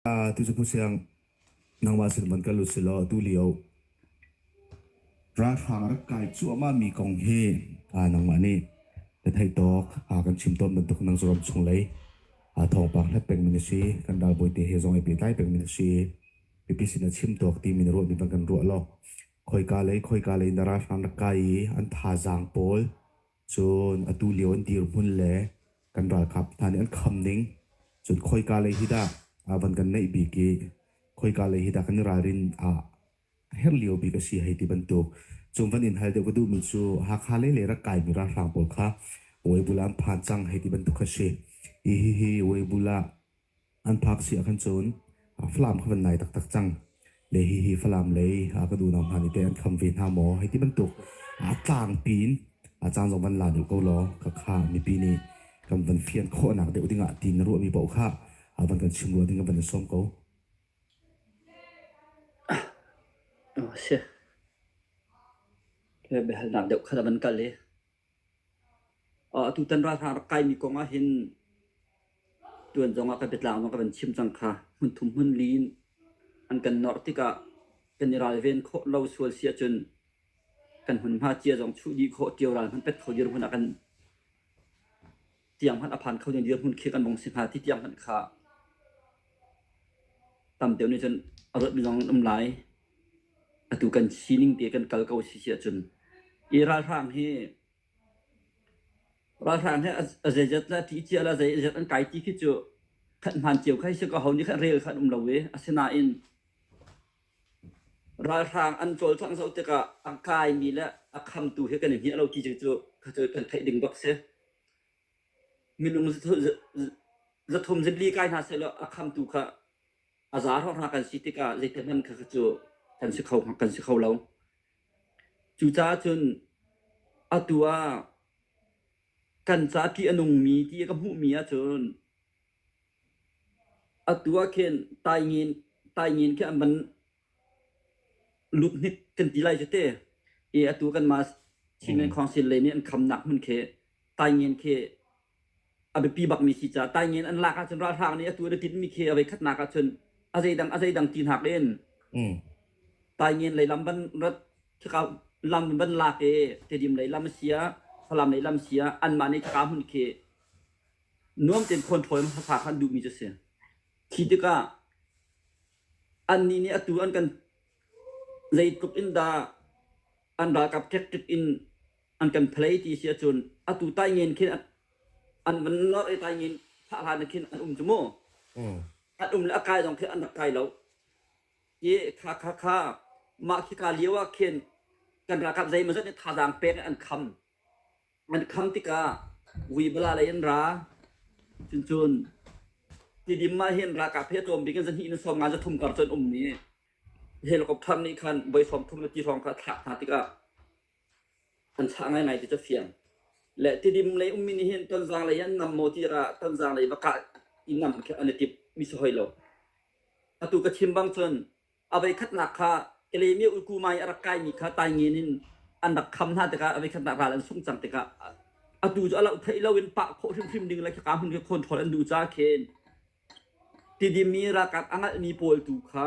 Tu cu siang nangmah sin van kal u si law tulio ralhrang rak kai cuahmah mi kong hi nangmah nih na theih tawk kan chim tawn bantuk nang cu ram chung lei thawngpang hlat peng mi na si kan ralbawi te he zong ai pehtlai peng mi na si mipi sin a chim tawk ti mi na ruah mi van kan ruah law khoika lei khoika lei na ralhrang rak kai i an thazaang pawl Cun atu lio an dirhmun le kan ralkap hna nih an kham ning, cun khoika lei hi dah van kan neih bik i khoika lei hi dah kan i ralrin a herh lio bik a si hei ti bantuk. Cun van in hal deuh ka duhmi cu Hakha lei le rak kaimi ralhrang pawl kha Weibul ah an phan cang hei ti bantuk kha si. Hi hihi Weibul ah An phak si ahkhan cun Falam kha van nai taktak cang. Le hihi Falam lei kan unau hna nih teh an kham ve hna maw hei ti bantuk a tlangpi in a caan zong van la deuh ko law khakha mipi nih kan van fian khawhnak deuh dingah ti na ruahmi paoh kha van kan chim rua ding kan van in sawm ko. Si. Biahalnak deuh kha van kal i Atutan ralhrang rak kaimi kong ahhin tuan zongah ka biatlang zong ka van chim cang kha. Hmunthum hmunli in an kan norh tikah kan i ralven khawh lo sual si ahcun kan hmunhma cia zong chuh dih khawh, ṭio ral hmanh pet kho dirhmun ah kan tiang hmanh a phan kho ding dirhmun khi kan vung si hnga ti tiang hmanh kha tam deuh nih cun a ruatmi zong an um lai. Atu kan sining te kan kal ko si si ahcun hi ralhrang hi ralhrang hi a zeizat le a ṭih cia le a zeizat an kai ti khi cu khat hmaan cio kha si ko ho nih khan rel kha an um lo i asinain ralhrang an cawlcangh zoh tikah a kaimi le a khamtu hi kan i hniah lo ti cu kha cu kan theih ding bak si. Minung zathum zali kai hna sehlaw a khamtu kha a za hrawng kan si tikah zeitik hmanh kha cu kan si kho kan si kho lo. Cucaah cun atu ah kan ca ṭih a nungmi ti ka hmuhmi ahcun atu ah khin taingin taingin khi an van lut hnik kan ti lai cu te. I atu kanmah Chinland Council lei nih an khamnak hmun khi taingin khi a biapi bakmi si caah taingin an lak ahcun ralhrang nih atu an i tinhmi khi a voikhatnak ahcun a zeidang a zeidang ti hnak in taingin lei lam van rat khika lam van lak i Tedim lei lam a si ah Falam lei lam si ah anmah nih khika hmun khi nuam tein control hmasa kha an duhmi cu a si. Khi tikah annih nih atu an kan zeitluk in dah an ralkap tactic in an kan phalei ti si ahcun atu taingen khin an van nor i taingen thah hlan khin an um cu mu. An um le a kai zong khi an rak kai lo. I kha kha kha mah khika lio ah khin kan ralkap zeimawzat nih thazaang pek in an kham. An kham tikah Vuibala lei an ra. Cuncun Tidim ah hin ralkap he tlawm bik in zahnih in 50 zathum kar cu an um i helicopter nih khan voi 30 le ti hrawng kha a thlak hna tikah an chah ngaingai ti cu a fiang. Le Tidim lei ummi nih hin Tonzang lei an nam maw ti ah Tonzang lei va kah i nam khi an i timh mi si hoi lo. Atu ka chim bang cun a voikhatnak kha Kalemi Ulkumai a rak kaimi kha Taingen in an rak kham hna tikah a voikhatnak ral an sungh cang tikah atu cu a loh theih loin pah khawh hrimhrim ding le khaka hmun khi control an duh caah khin Tidim i ralkap a ngalhmi pawl tu kha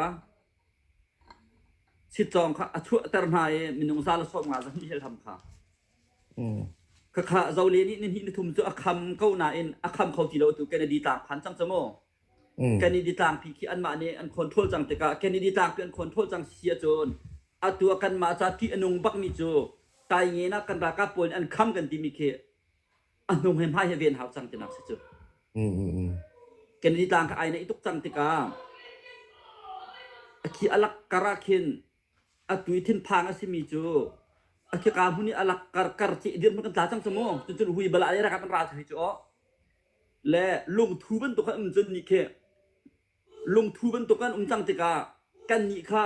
sitcawng kha a chuahter hna i minung za le 50 zahnih helham kha. Khakha Zole nih nihnih nithum cu a kham ko nain a kham kho ti lo tu Kennedy tlang phan cang cu mu. Kennedy tlangpi khi anmah nih an control cang tikah Kennedy tlangpi an control cang si ahcun atu ah kanmah ca ṭih a nung bakmi cu Taingen ah kan ralkap pawl nih an kham kan timi khi a hnung he hmai he ven hau cang tinak si cu. Kennedy tlang kha ai naih tuk cang tikah a khi a lak kar ah khin atu i thinphang a simi cu a khika hmun i a lak kar kar ceh dirhmun kan tla cang cu mu cucun hui bala le ralkap an ra cu hi cu aw le lungthu bantuk an um cun nih khi lungthu bantuk an um cang tikah kannih kha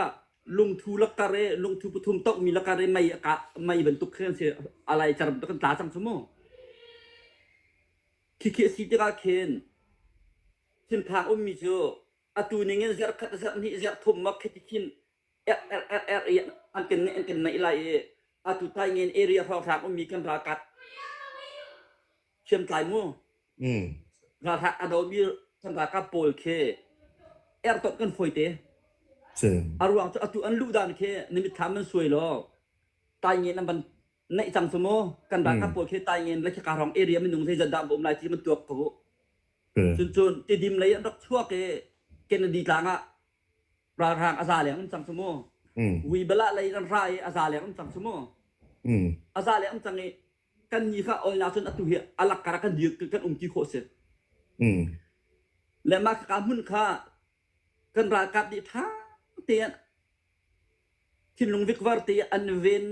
lungthu lakar i lungthu pathum tohmi lakar i mei a kah mei bantuk khi an si a laicer bantuk an tla cang cu mu khikhi a si tikah khin thinphang ummi cu atu ning in zarh khat zarh hnih zarh thum mak khi ti khin er er er er i an kan an kan naih lai i atu taingen area hrawnghrang ummi kan ralkap hriamtlai mu ralhrang a domi kan ralkap pawl khi. ertonh kan fawi te. Si. A ruang cu atu an luh dan khi na mitthlam an suai law taingen an van naih cang cu mu kan ralkap pawl khi taingen le khika hrawng area minung zeizat dah an um lai ti man tuak ko. Cun cun Tidim lei an rak chuak i Kennedy tlang ah ralhrang a za leng um cang cu mu. Wibala lei an ra i a za leng um cang cu mu. A za leng um cang i kan ni kha olnak cun atu hi a lak kar kan dir kan um ti khawh si. Le mah ka hmun kha kan ralkap nih ṭha tein thinlung vikvar te an ven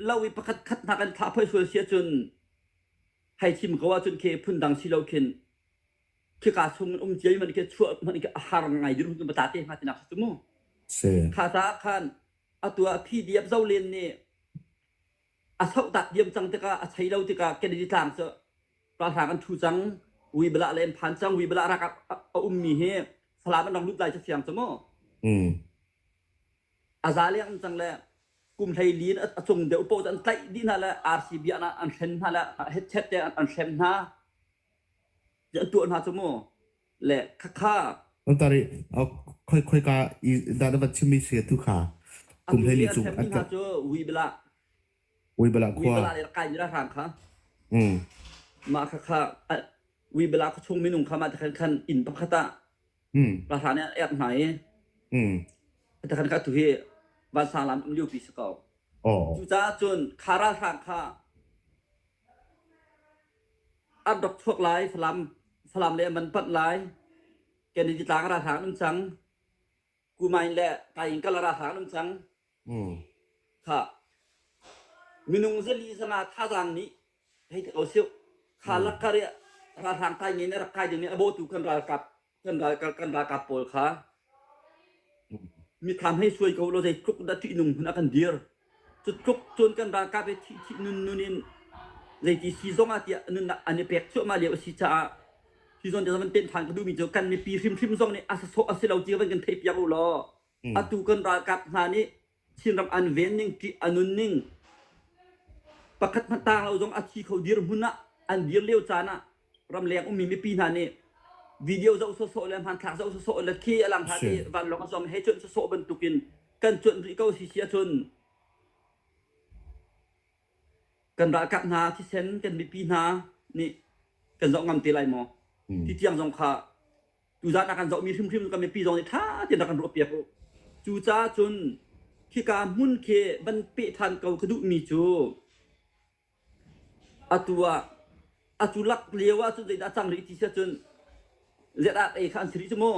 lo i pakhat khat hna kan thlah phoi sual si ahcun hei thim ko ahcun khi phundang si lo khin khika chung in um cia man khi chuah man khi a har ngai dirhmun kan ta te hnga tinak si cu mu. Si. Kha ta khan atu ah PDF zolen nih a sohtak diam cang tikah a chei lo tikah Kennedy tlang cu ralhrang an ṭhu cang Wibala le an phan cang Wibala ralkap a ummi hi Falam an rak lut lai cu fiang cu mu a za leng cang le kum 14 in a cung deuh paoh cu an tlaih dih hna le RC bia an hren hna le hetchet te an hrem hna an tuah hna cu mu le khakha Tari khoi khoi ka i da da van chimmi si tu kha kum hlei li cung an hna cu Wibala Wibala khua Wibala le kai mira hrang kha mah kha kha Wibala kha chung minung kha ma te khan khan inn pakhat ah ralhrang nih an ek hna i te khan kha tu hi vansang lam um lio pi si ko cucaah cun kha ralhrang kha An rak chuak lai, Falam, Falam le an van panh lai. Kennedy tlang a ralhrang an um cang. Kumain le Taing kal a ralhrang an um cang. Kha minung zali zanga thazaang nih hei ti ko siu. Kha lakkar i ralhrang tai ngen a rak kai ding i a bawtu kan ralkap kan ralkap kan ralkap pawl kha mithlam hei suai ko law zeitluk dah ṭihnung hmun ah kan dir. Cu tluk cun kan ralkap hi thih thih nun nun in zeiti si zong ah tiah nunnak an i pek cuahmah lio a si caah hi zawn te van tenh ṭhan ka duhmi cu kan mipi hrimhrim zong nih a sasawh a si lo ti van kan theihpiak u law atu kan ralkap hna nih Chinram an ven ning ṭih a nun ning pakhat hmanh tang lo zong a thi kho dirhmun ah an dir lio caan ah ramleng ummi mipi hna nih video zoh sawsawh le hmanthlak zoh sawsawh le khi a lang hna ti vanlawng a zuang hei cuanh sawsawh bantukin kan cuanh rih ko si si ahcun kan ralkap hna thisen kan mipi hna nih kan zoh ngam te lai maw ti tiang zong kha tuzan ah kan zohmi hrimhrim kan mipi zong nih ṭha tein rak kan ruahpiak u. Cucaah cun khika hmun khi van peh ṭhan ko ka duhmi cu atu ah atu lak lio ah cun zeidah a cang rih ti si ahcun ZRA kha an si rih cu mu.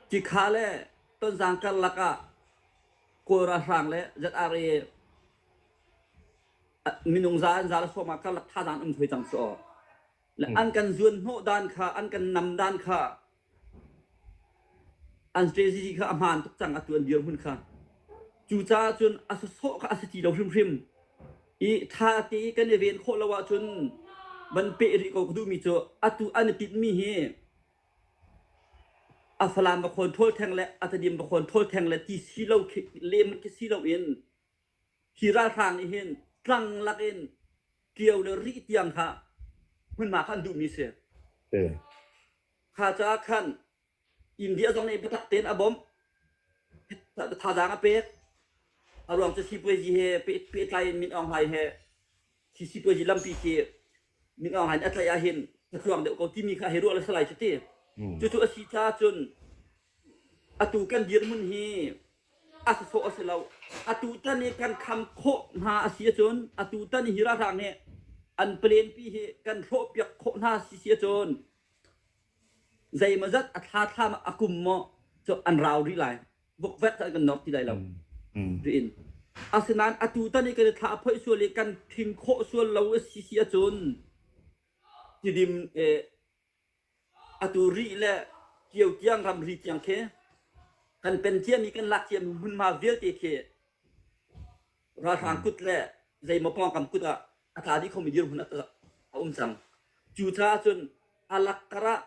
Cikha le Tonzang karlak ah Kawl ralhrang le ZRA minung za an za le sawm ah karlak thazaang an um hoi cang cu aw. Le an kan zuan hnawh dan kha an kan nam dan kha an strategy kha a hmaan tuk cang atu an dirhmun kha. Cucaah cun a sawsawh kha a si ti lo hrimhrim. I ṭha te i kan i ven khawh lo ahcun van peh rih ko ka duhmi cu atu an i tinhmi hi a Falam va khawn ṭhawl theng le a Tedim va khawn ṭhawl theng le ti si lo khi lem khi si loin hi ralhrang nih hin tlang lakin ṭio le rih tiang kha hmunhma kha an duhmi si. Kha caah khan India zong nih biatak tein a bawmh. Thazaang a pek. A ruang cu sipuazi he pehtlai in Min Aung Hlaing he khi sipuazi lampi khi Min Aung Hlaing a tlaih ahhin a tluang deuh ko timi kha hei ruah le salai cu ti. Cucu a si caah cun atu kan dirhmun hi a sawsawh a si lo. Atu tan i kan kham khawh hna a si ahcun atu tan hi ralhrang nih an plan pi hi kan hrawhpiak khawh hna si si ahcun zeimawzat a thla thlam a kum maw cu an rau rih lai vokvek an kan nok ti lai lo tiin asinain atu tan i kan i thla a phoih sual i kan thing khawh sual lo a si si ahcun tidim atu rih le kio tiang ramri tiang khi kan pen ciami kan lak ciami hmunhma vialte khi ralhrang kut le zeimaw pawngkam kut ah a tla dih khomi dirhmun a um cang. Cucaah cun a lakkar ah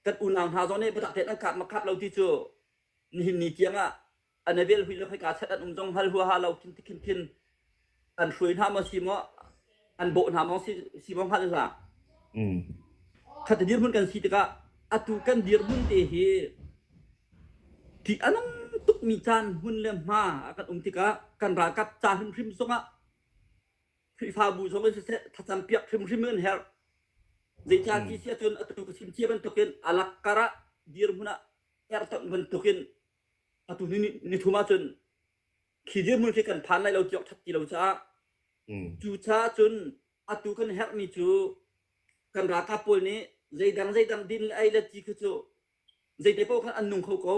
kan unau hna zong nih biatak tein an kap ma kap lo ti cu nihin ni tiang ah an i vel hui le khoika chat an um zong hngal huaha lo khin khin khin an hruai hna maw si maw an bawh hna maw si, si maw hngal hlah. Khat dirhmun kan si tikah. Atu kan dirhmun te hi ṭih a nung tukmi caan hmun le hma a kan um tikah kan ralkap ca hrimhrim zongah Khrihfabu zong in siseh thlacam piak hrimhrim in herh. Zeicah ti si ahcun atu ka chim cia bantukin a lakkar ah dirhmun ah ertonh bantukin atu ni nithum ahcun khi dirhmun khi kan phan lai lo ti awk ṭhat ti lo caah cucaah cun atu kan herhmi cu kan ralkap pawl nih zeidang zeidang din le ei le ti khi cu zeite paoh khan an nung kho ko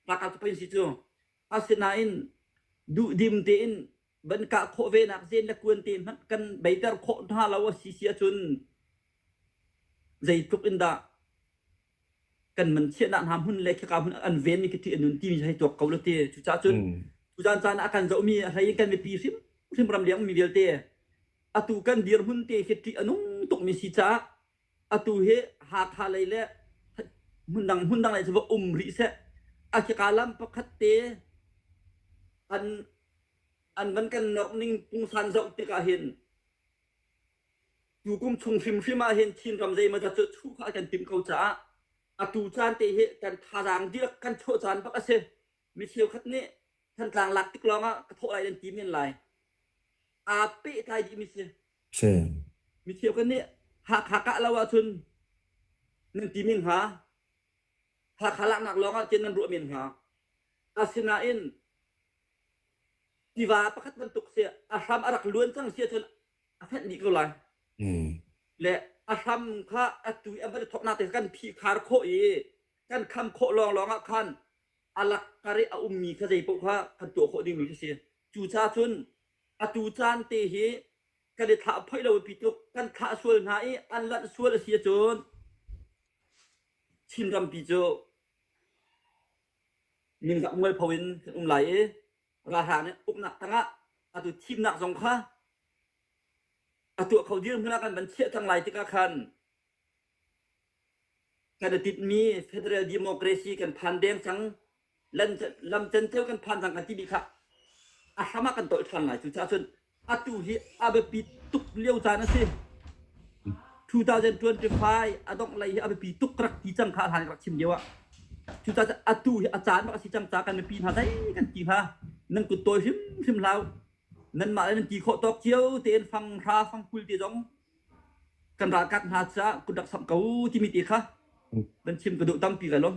ralkap cu pei si cu asinain duhdim tein van kah khawh ve nak zen le kuan te hmanh kan beiter khawh hna lo a si si ahcun zeitluk in dah kan man chiahnak hna hmun le khika hmun an ven mi khi ṭih a nun timi hei tuak ko lo ti cucaah cun tuzan caan ah kan zohmi a hlei in kan mipi hrim hrim ram liang mi vialte atu kan dirhmun te khi ṭih a nung tukmi si caah atu hi Hakha lei le hmundang hmundang lei cu va um rih seh a khika lam pakhat te an an van kan nok ning pungsan zoh tikah hin Tukum chung hrimhrim ah hin Chinram zeimawzat cu chuh kha kan timh ko caah atu caan te hi kan thazaang dihlak kan chuah caan bak a si. Mi cheukhat nih Thantlang lak tik lawng ah ka thawh lai nan ti men lai. Aa pehtlai dihmi si. Si. Mi cheukhat nih Hakha kah lo ahcun nan ti men hnga. Hakha laknak lawng ah cun nan ruah men hnga. Asinain tiva pakhat bantuk si a hram a rak luan cang si ahcun a fenh dih ko lai. Le a hram kha atu i a van i thawknak te kan phihkhar khawh i kan kham khawh lawnglawng ah khan a lakkar i a ummi kha zeipaoh kha kan tuah khawh dingmi khi si. Cucaah cun atu caan te hi kan i thlah phoih lo pi tuk kan thlah sual hna i an lanh sual a si ahcun Chin rampi cu ningzak mualpho in kan um lai i ralhrang nih uknak tangah atu thimnak zong kha a tuah kho dirhmun ah kan van chiah cang lai tikah khan kan i tinhmi federal democracy kan phan deng cang lam cenceo kan phan cang kan timi kha a hram ah kan tolh ṭhan lai. Cucaah cun atu hi a biapi tuk lio caan a si. 2025 a dongh lei hi a biapi tuk rak ti cang kha a hlan rak chim lio ah. Cucaah atu hi a caan bak a si cang ca kan mipi hna zei kan ti hnga nan kut tawi hrimhrim hlau nanmah le nan ti khawh tawk cio tein fang hra fang kul te zong kan ralkap hna caah kut rak samh ko timi te kha nan chim ka duh tampi ka lawm.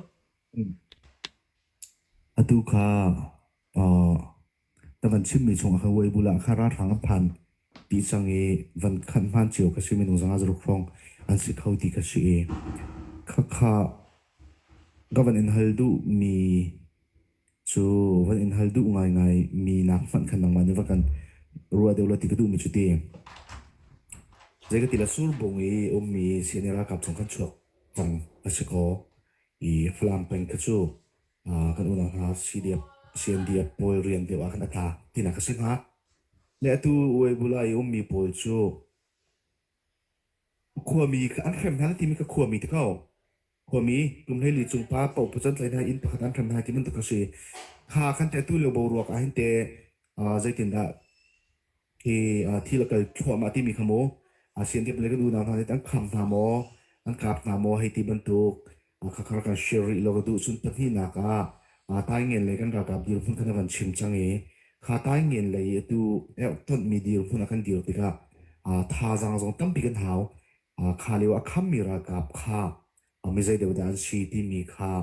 Atu kha na van chimmi chungah khan Weibull ah khan ralhrang an phan ti cang i van khanh hmaan cio ka si minung 500 hrawng an si kho ti ka si i khakha ka van in hal duhmi cu van in hal duh ngaingai mi nak hmanh khan nangmah nih va kan ruah deuh law ti ka duhmi cu ti. Zei ka ti la surbung i ummi CNA ralkap chung khan chuak cang a si kaw i Falam peng kha cu kan unau hna CDF, CNDF pawl rian deuh ah khan a tla tinak a si hnga. Le atu Uaibula i ummi pawl cu khuami kha an hrem hna timi kha khuami ti ko. Khuami kum 14 cung pa paoh pacan tlai hna inn pakhat an hrem hna ti bantuk a si. Kha khan te atu lio boruak ah hin te zeitindah Hi thil a kal thluahmah timi kha mu CNDF le kan unau hna nih an kham hna maw, an kap hna maw hei ti bantuk kha kan share rih lo ka duh. Cun pahnihnak ah Taingen lei kan ralkap dirhmun kha na van chim cang i kha Taingen lei i atu erhtonhmi dirhmun ah kan dir tikah thazaang zong tampi kan hau. Kha lio a khammi ralkap kha mi zei deuh dah an si timi kha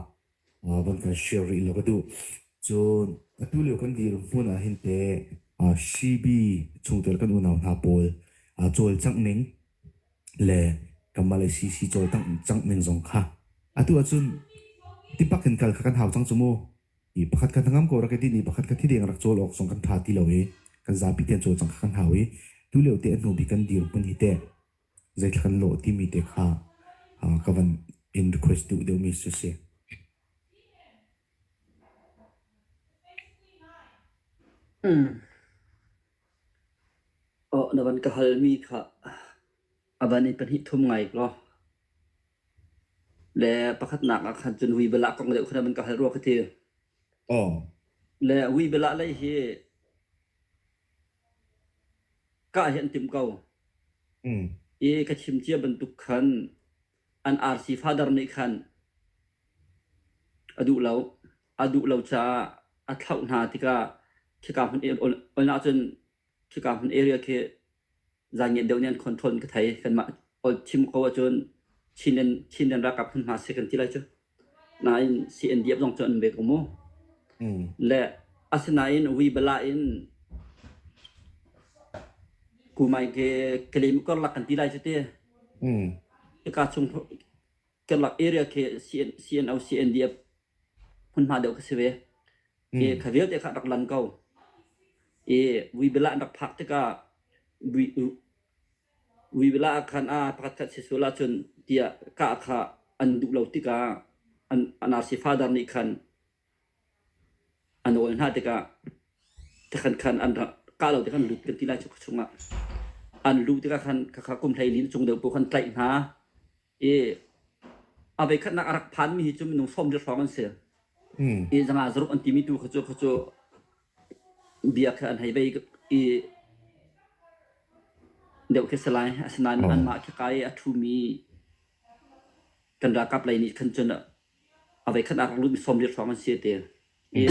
van kan share rih law ka duh. Cun atu lio kan dirhmun ah hin teh CB chungtel kan unau hna pawl cawlcangh ning le kanmah le CC cawlcangh ning zong kha atu ahcun tipak in kal kha kan hau cang cu mu. I pakhat kha hnangam ko rak i dinh i pakhat kha thideng rak cawl awk zong kan tha ti lo i kan zapi tein cawlcangh kha kan hau i tulio te a hnu bik kan dirhmun hi teh zeithla kan lawh timi te kha ka van in request duh deuhmi cu si. Aw, na van ka halmi kha a van in pahnih thum ngai law. Le pakhatnak ah khan cun Vuibalah kong deuh kha na van ka hal rua ka ti. Aw. Le Vuibalah lei hi kah hi an timh ko. I ka chim cia bantuk khan an RC father nih khan. A duh lo. A duh lo caah a thlauh hna tikah khika hmun ol ahcun khika hmun area khi zaangen deuh nih an control ka thei. Kanmah ol chim ko ahcun Chinland Chinland ralkap hmunhma si kan ti lai cu. Nain CNDF zong cu an ve ko mu. Le asinain Wibala in Kumai ke Kalay karlak kan ti lai cu te. Hika chung karlak area khi CNO CNDF hmunhma deuh ka si ve. I kha vialte kha rak lan ko. I Wibala an rak phak tikah Wibala ah khan a pakhat khat si sual ahcun tiah kah kha an duh lo tikah an an RC father nih khan a nawl hna tikah tikhan khan an rak kah lo tikhan lut kan ti lai cu chungah an luh tikah khan khakha kum 14 cung deuh paoh khan tlaih hna i a voikhatnak a rak phanmi hi cu minung 40 hrawng an si. I zanga zaruk an timi tu kha cu kha cu bia kha an hei vei i deuh khi si lai. Asinain anmah khi kai a ṭhumi kan ralkap lei nih khan cun a voikhat ah rak lutmi 40 hrawng an si a ti. I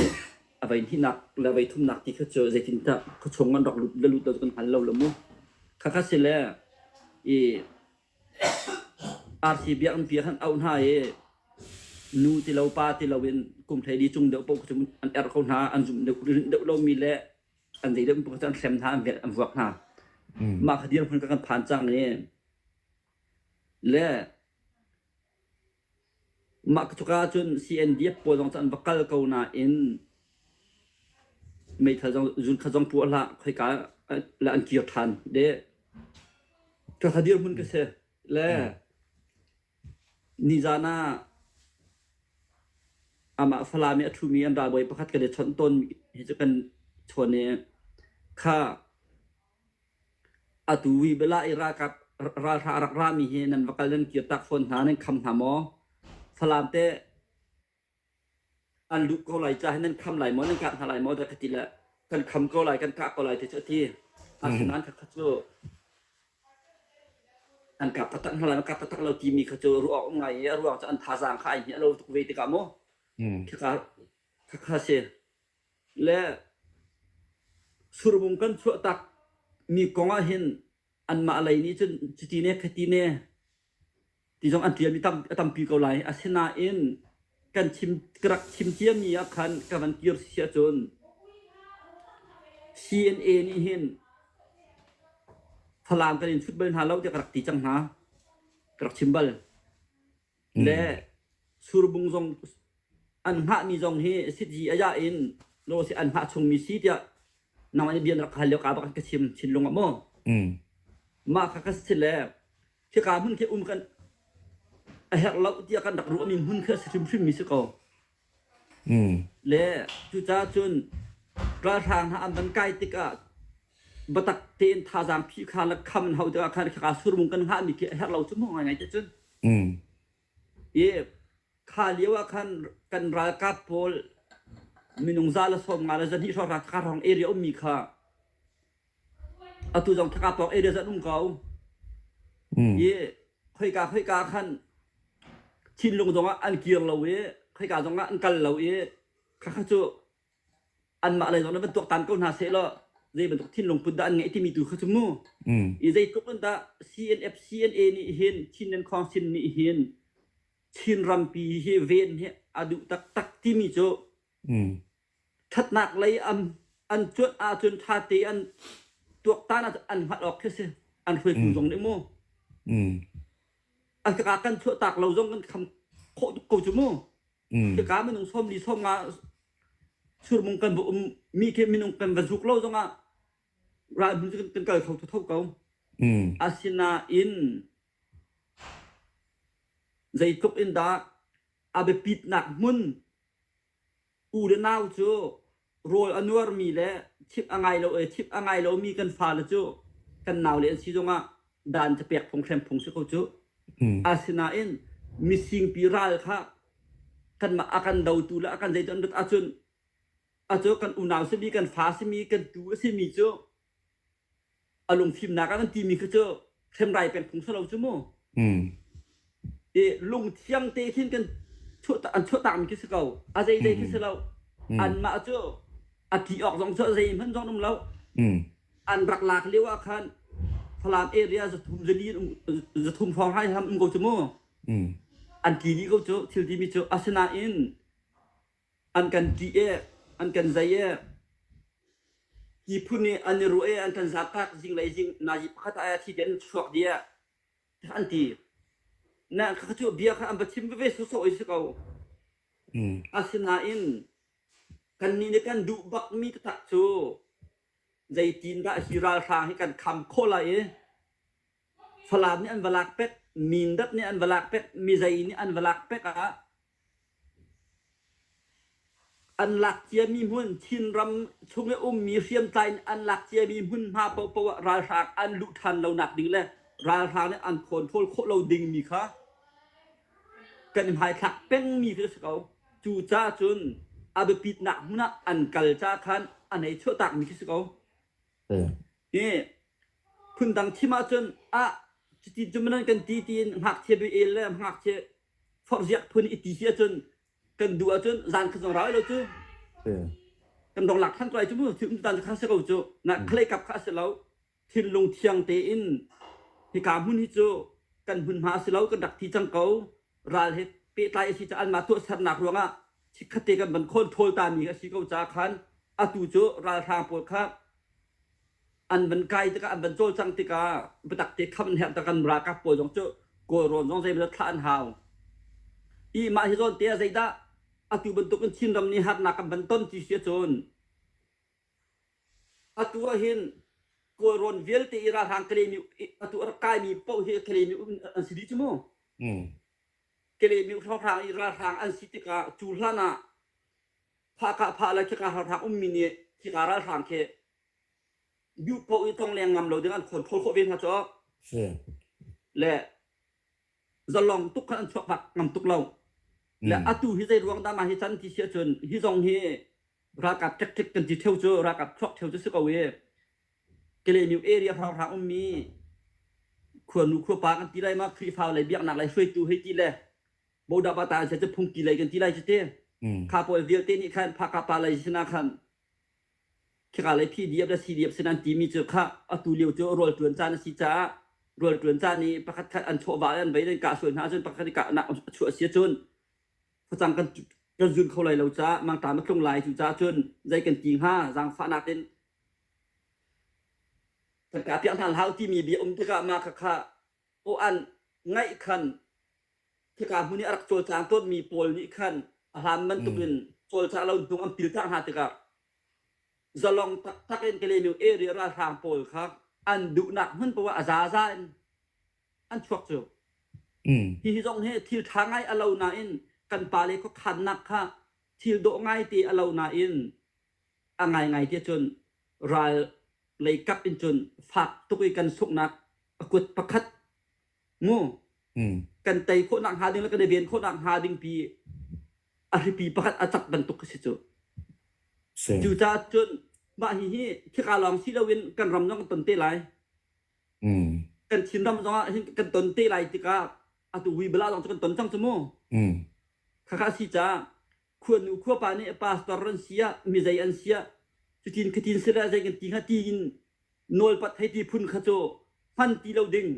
a voi hnihnak le voi thumnak ti kha cu zeitintiah khuachung an rak lut le lut lo cu kan hngal lo lo mu. Khakha si le i Arfi biakinn pi ah khan auh hna i nu ti lo pa ti loin kum 14 cung deuh paoh cu an erh ko hna. An zumh deuh rinh deuh lomi le an zei deuh paoh cu an hrem hna, an velh, an vuak hna. Mah kha dirhmun kha kan phan cang i le mah cuka ahcun CNDF pawl zong cu an va kal ko nain meithal zong zun kha zong puah hlah khoika le an kir ṭhan. Le Ka dirhmun ka si. Le nizan ah amah Falam i a ṭhumi an ralbawi pakhat kan i chawnh tawn hi cu kan chawn i kha atu wi bala i ralkap ralhra a rak rami hi nan va kal nan kirtak fawn hna nan kham hna maw? Falam te An luh ko lai ca hi nan kham lai maw, nan kah hna lai maw dah ka ti le kan kham ko lai, kan kah ko lai ti cu a ti. Asinain khakha cu an kap taktak hna lai, an kap taktak lo timi kha cu ruah awk um ngai i a ruang cu an thazaang kha ai hmiah lo tuk ve tikah mu. Khakha khakha si. Le surbung kan chuah tak mi kong ah hin anmah lei nih cun cuti ne khati ne ti zong an ṭialmi tam, a tampi ko lai. Asinain kan chim ka rak chim ciami ah khan ka van kir si ahcun CNA nih hin Falam kan in chut bal hna lo tiah ka rak ti cang hna. Ka rak chim bal. Le Surbung zong an hngahmi zong hi sitzi aya in lo si an hngah chungmi si tiah nangmah nih bia na rak hal lio ka bak ka chim thinlung ah maw. Mah kha ka si le Khika hmun khi um kan a herh lo tiah kan rak ruahmi hmun khi a si hrimhrimmi si ko. Le cucaah cun ralhrang hna an van kai tikah biatak tein thazaang phihkhar le kham an hauh tikah khan khika surmung kan hngahmi khi a herh lo cu mu ngaingai te cun. I kha lio ah khan kan ralkap pawl minung 150 le 200 hrawng hrawng area ummi kha Atu zong thaka pawng area zan um ko. I khoika khoika khan thinlung zongah an kir lo i khoika zongah an kal lo i khakha cu anmah lei zong nih van tuaktan ko hna seh law zei bantuk thinlung put dah an ngeih timi tu kha cu mu. I zeitluk in dah CNF CNA nih hin Chin Council nih hin Chin rampi hi ven hi a duh taktak timi cu Ṭhatnak lei an an cuanh ahcun ṭhate an tuaktan ahcun an hngalh awk khi si. An hruaitu zong nih mu. An ka kan chuahtak lo zong kan kham khawh tuk ko cu mu. Khika minung 40 50 surmung kan va um mi khi minung kan va zuk lo zongah ral hmun cu kan kal kho thotho ko. Asinain zeitluk in dah a biapitnak hmun U le nau cu rawl a nuarmi le chimh a ngai lo chimh a ngai lomi kan fale cu kan naule an si zongah dan cu pek phung hrem phung si ko cu. Asinain misingpi ral kha kanmah a kan dotu le a kan zeitu an rat ahcun acu kan unau simi kan fa simi kan tu a simi cu a lungfimnak ah kan timi kha cu hremrai peng phung si lo cu mu. I lungthiang te khin kan an chuahtakmi khi si ko. A zeizei khi si lo. Anmah cu a ti awk zong cu zeihmanh zong um lo. An rak lak lio ah khan Falam area 300 zali 300 hrawng hai ham um ko cu mu. An ti dih ko cu thil timi cu asinain an kan ti e an kan zei e ti phun i an i ruah e an kan zatak zinglei zing nazi pakhat ah thi den chuak dih e an ti. Na kha cu bia kha an va chim veve sawsawh i si ko. Asinain kannih nih kan duh bakmi taktak cu zeitindah hi ralhrang hi kan kham khawh lai i Falam nih an va lak pek, Mindat nih an va lak pek, Mizei nih an va lak pek ah An lak ciami hmun Chinram chung i ummi hriamtlai nih an lak ciami hmunhma paohpaoh ah ralhrang an luh ṭhan lonak ding le ralhrang nih an control khawh lo dingmi kha kan i hmaithlak pengmi khi a si ko. Cucaah cun a biapitnak hmun ah an kal ca khan an hei chuahtakmi khi si ko. Hi phundang thim ahcun ah cuti cu maw nan kan ti tiin ngakchia bia le ngakchia forhziak phun i ti si ahcun kan duh ahcun zan khat zong rau lo cu kan dong lak than ko lai cu mu thil um tan cu kha si ko cu na khalei kap kha a si lo thinlung thiang tein hika hmun hi cu kan hmunhma a si lo kan rak thi cang ko ral he pehtlai a si caah anmah tuahsernak ruangah chikkhatte kan van khawn ṭhawl ta mi a si ko caah khan atu cu ralhrang pawl kha an van kai tikah an van cawlcangh tikah biatak te kham an herh tak kan ralkap pawl zong cu Kawlrawn zong zeimawzat thlah an hau. I mah hi zawn te ah zeidah atu bantukin Chinram nih harnak kan van ton ti si ahcun atu ahhin Kawlrawn vialte i ralhrang Kalemi atu a rak kaimi paoh hi Kalemi an si dih cu mu. Kalemi hrawnghrang i ralhrang an si tikah cu hlan ah phahkah phah le khika ralhrang ummi nih khika ralhrang khi duh paoh i tlongleng ngam lo ding an control khawh ve hna cu. Le zalong tuk khan an chuak bak ngam tuk lo. Le atu hi zei ruang dah mah hi can ti si ahcun hi zong hi ralkap tactic kan ti theu cu ralkap thluak theu cu si ko i Kalaymyo area hrawnghrang ummi khuanu khuapa kan ti lai ma Khrihfa lei biaknak lei hruaitu hei ti le Bodabata an cu phungki lei kan ti lai cu ti kha pawl vialte nih khan phakapa lei sinah khan khika lei PDF le CDF sin an timi cu kha atu lio cu rawl ṭuan caan a si caah rawl ṭuan caan i pakhat khat an chawhva an vei an kah sual hna ahcun pakhat i kahnak a chuah si ahcun facang kan kan zun kho lai lo caah mangṭam a tlung lai cu caah cun zei kan ti hnga zaangfahnak in kan kah piak hna hlah timi bia um tikah mah khakha aw an ngaih khan khika hmun i a rak cawlcang tawnmi pawl nih khan a hlan bantukin cawlcang lo hnung an pil cang hna tikah zalong taktak in Kalaymyo area ralhrang pawl kha an duhnak hmun poah a zaza in an chuak cu. Hihi zong hi thil ṭha ngai a lo nain kan pale khuakhannak kha thil dawh ngai te a lo nain a ngaingai ti cun ral lei kap in cun fak tuk i kan sunghnak a kut pakhat mu kan tei khawhnak hnga ding le kan i ven khawhnak hnga ding pi a hripi pakhat a cak bantuk ka si cu. Cucaah cun mah hihi khika lawng si loin kan ram zong kan ton te lai. Kan Chinram zong ah hin kan ton te lai tikah atu Huibala zong cu kan ton cang cu mu. Khakha si caah khuanu khuapa nih pastor an si ah mizei an si ah cutin khatin sila zei kan ti hnga tiin nawlpat hei ti phun kha cu hman ti lo ding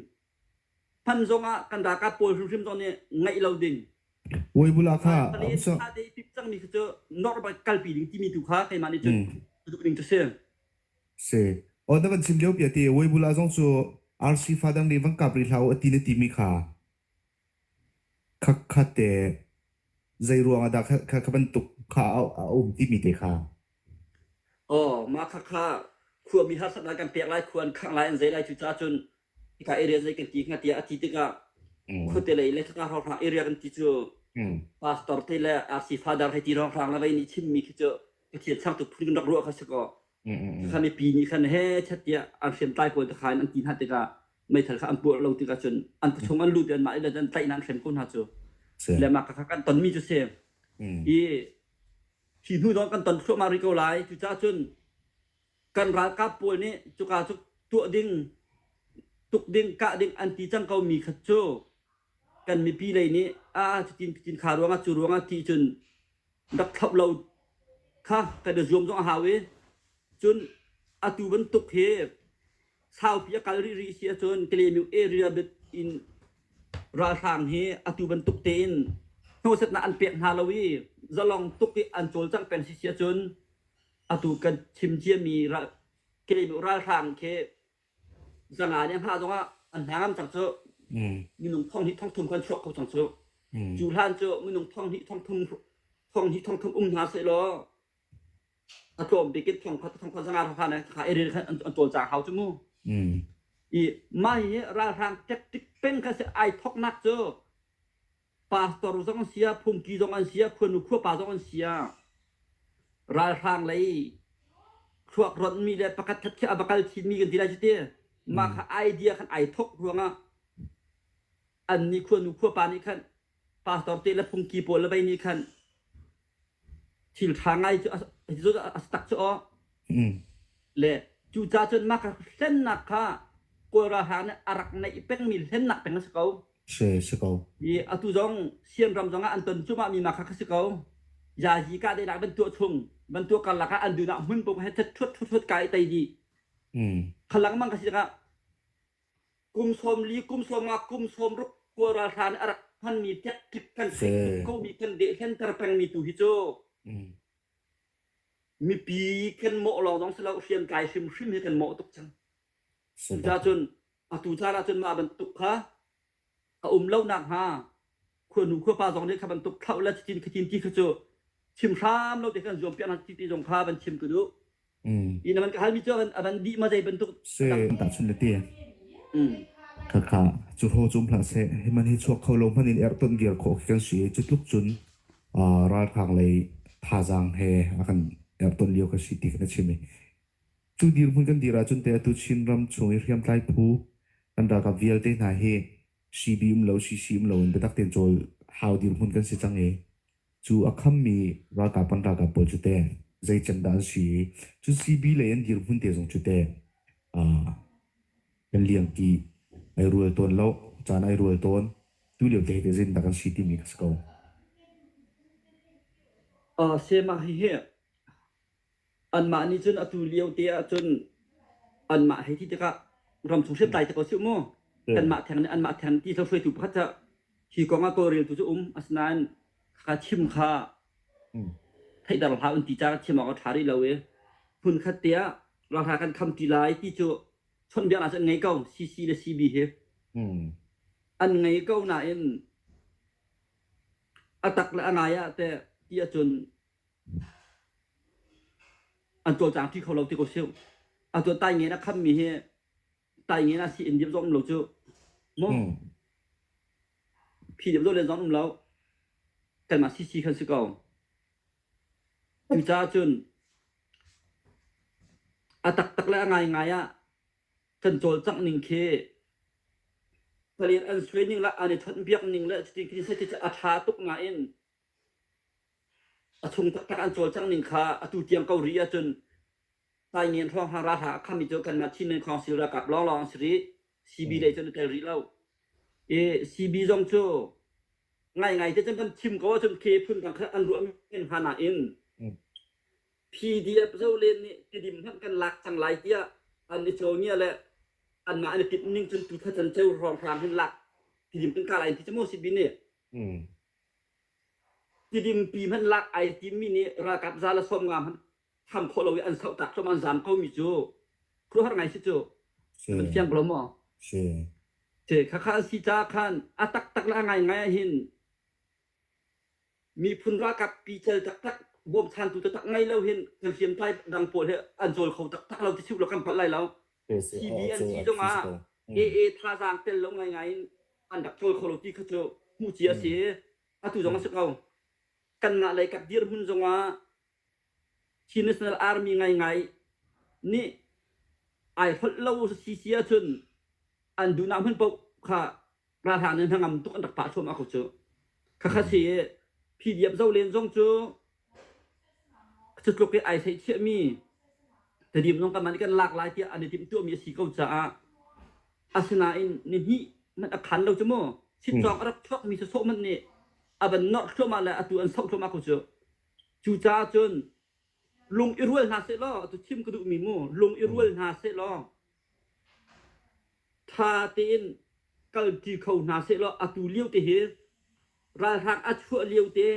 hman zong ah kan ralkap pawl hrimhrim zong nih ngaih lo ding. Weibula kha Pale tha te pip cangmi kha cu normal kalpi ding timi tu kha keimah nih cun duh ding cu si. Si. Aw na van chim lio pi ati Weibula zong cu RC fa dang nih van kap rih hlah u ati na timi kha khakkhat te zei ruang ah dah kha kha bantuk kha a um timi te kha. Aw mah kha kha khuami harsatnak kan pek lai khua an khangh lai an zei lai cucaah cun hika area zei kan ti hnga tiah a ti tikah khuate lei le khaka hrawnghrang area kan ti cu pastor te le RC father hei ti hrawnghrang le vei nih chimmi khi cu Pathian changtu phun kan rak ruah kha si kaw kha mipi nih khan he chat tiah an hriamtlai pawl te kha in an ti hna tikah meithal kha an puah lo tikah cun an khuachung an lut i anmah le an tlaih hna an hrem ko hna cu le mah kha kan tonmi cu si i hi hnu zong kan ton thluahmah rih ko lai cucaah cun kan ralkap pawl nih cuka cu tuah ding tuk ding kah ding an ti cang ko mi kha cu. Kan mipi lei nih a cutin cutin kha ruangah cu ruangah ti cun rak thlauh lo kha kan i zuam zong a hau i cun atu bantuk hi saupi a kal rih rih si ahcun Kalaymyo area bit in ralhrang hi atu bantuk tein hnawhsetnak an pek hna lo i zalong tuk i an cawlcangh peng si si ahcun atu kan chim ciami Kalaymyo ralhrang khi zanga nih hma zongah an hna ngam cang cu minung thong hnih thong thum kan chuak kho cang cu cu hlan cu minung thong hnih thong thum thong hnih thong thum um hna seh law a tlawm bik in thong khat thong khat zanga kha ne kha area khan an cawlcang hau cu mu i mah hi ralhrang tactic peng kha si ai thoknak cu pastor zong an sia phungki zong an sia khuanu khuapa zong an sia ralhrang lei thluak ronhmi le pakhat khat khi a va kal chinmi kan ti lai cu ti mah kha idea khan ai thok ruangah an nih khuanu khuapa nih khan pastor te le phungki pawl le vei nih khan thil ṭha ngai cu a si tak cu aw. Le cucaah cun mah kha hlennak kha Kawl ralhrang nih a rak neih pengmi hlennak peng a si ko. Si si ko. I atu zong Sian ram zong ah an ton cuahmah mi mah kha si ko. Yazi kahdaihnak van tuah chung, van tuah karlak ah an duhnak hmun paoh he ṭhut ṭhut ṭhut kai tei dih. Kha lengmang ka si tikah Kum 40, kum 50, kum 60 Kawl ralhrang nih a rak hmanmi tactic kan theih tuk komi kan dehlenter pengmi tu hi cu mipi kan mawh lawng zong si lo hriamtlai hrimhrim hi kan mawh tuk cang. Cucaah cun atu caan ahcun mah bantuk kha a um lo nakhnga khuanu khuapa zong nih kha bantuk thlauh le cutin khatin ti kha cu chim hram lo te kan zuam piak hna ti ti zong kha van chim ka duh. I na van ka halmi cu a van dih ma zei bantuk Se tahchun le ti. Khakha cu ho cum hlah seh hi man hi chuak kho lo hman in erton viar khawh khi kan si cu tluk cun ralhrang lei thazaang he a kan erton lio ka si ti kan chim i cu dirhmun kan dir ahcun te atu Chin ram chung i hriamtlai phu kan ralkap vialte hna hi CB um lo CC um lo in biatak tein cawl hau dirhmun kan si cang i Cu a khammi ralkap kan ralkap pawl cu teh zei cem dah an si i cun CB lei an dirhmun te zong cu teh kan liangki ai rual tawn lo, caan ai rual tawn. Tu lio te hi teh zeitindah kan si timi kha si ko. Sema hihi anmah nih cun atu lio te ahcun anmah hei ti tikah ramchung hriamtlai te ko sih mu kanmah theng nih anmah theng ti hruaitu pakhat cu hi kong ah tawlreltu cu um asinain kha chim kha theihter hlah un ti ca chim awk a ṭha rih lo i hmun khat te ah ralhra kan kham ti lai ti cu chawnhbiaknak cu an ngei ko CC le CB hi an ngei ko nain a tak le a ngai ah teh ti ahcun An cawlcang ṭi kho lo ti ko siu. Atu taingen a khammi hi taingen ah sii-inn dip zong um lo cu. Maw? Phi dip len zong um lo. Kanmah CC khan si ko. Cucaah cun a taktak le a ngaingai ah kan cawlcangh ning khi palian an suai ning le an i chawnhbiak ning le cutin khi a ṭha tuk nain A chung taktak an cawlcangh ning kha atu tiang ko rih ahcun Taingen hrawnghrang ralhrang a khammi cu kanmah Chinland Council ralkap lawnglawng an si rih. CB lei cun a tel rih lo. I CB zong cu ngaingai te cun kan thim ko ahcun khi phun dang kha an ruah men hnga nain PDF zolen nih Tidim hmanh kan lak cang lai tiah an i cawngia le anmah an i timh ning cun tu thla can ceu hrawnghrang hin lak Tidim kan kah lai ti cu maw CB nih Tidimpi hmanh lak ai timmi nih ralkap za le 50 hmanh kham khawh lo i an sohtak thluahmah an zaam komi cu khuaruahhar ngai si cu. Na fiang ko lo maw? Si. Si, khakha an si caah khan a taktak le a ngaingai ah hin miphun ralkap pical taktak bawmchantu taktak ngei lo hin kan hriamtlai dang pawl hi an cawl kho taktak lo ti siu lo kan palh lai lo. CB an si zongah AA thazaang tel lo ngaingai in an rak cawl kho lo ti kha cu hmuh cia a si. Atu zong a si ko. Kan ngah lei kap dirhmun zongah Chin National Army ngaingai nih ai holh lo si si ahcun an duhnak hmun paoh kha ralhrang nih hnangam tuk an rak pah thluahmah ko cu. Khakha si i PDF zolen zong cu cutluk i ai theihchiahmi Tedim zong kanmah nih kan lak lai tiah an i timhtuahmi a si ko caah asinain nihnih hmanh a khan lo cu mu. Sitcawng a rak chuakmi sawsawh hmanh nih a van norh thluahmah le atu an soh thluahmah ko cu. Cucaah cun lung i rual hna seh law atu chim ka duhmi mu lung i rual hna seh law ṭha tein kalṭi kho hna seh law atu lio te hi ralhrang a chuah lio te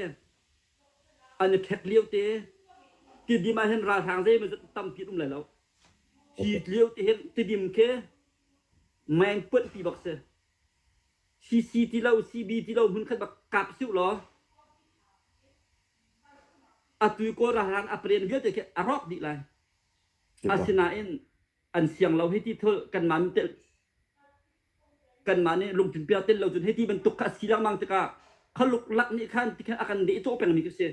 an i ṭhek lio te Tidim ah hin ralhrang zeimawzat tampi an um lai lo. Hi lio te hin Tidim khi meng puanhpi bak si. CC ti lo, CB ti lo hmunkhat bak kap siu law atu i Kawl ralhrang a paren vialte khi a rawk dih lai. Asinain an siang lo hei ti thul kanmah nih tel kanmah nih lungthin pia tel lo cun hei ti bantuk kha a si lengmang tikah khaluk lak nih khan ti khan a kan deh cawh pengmi khi si.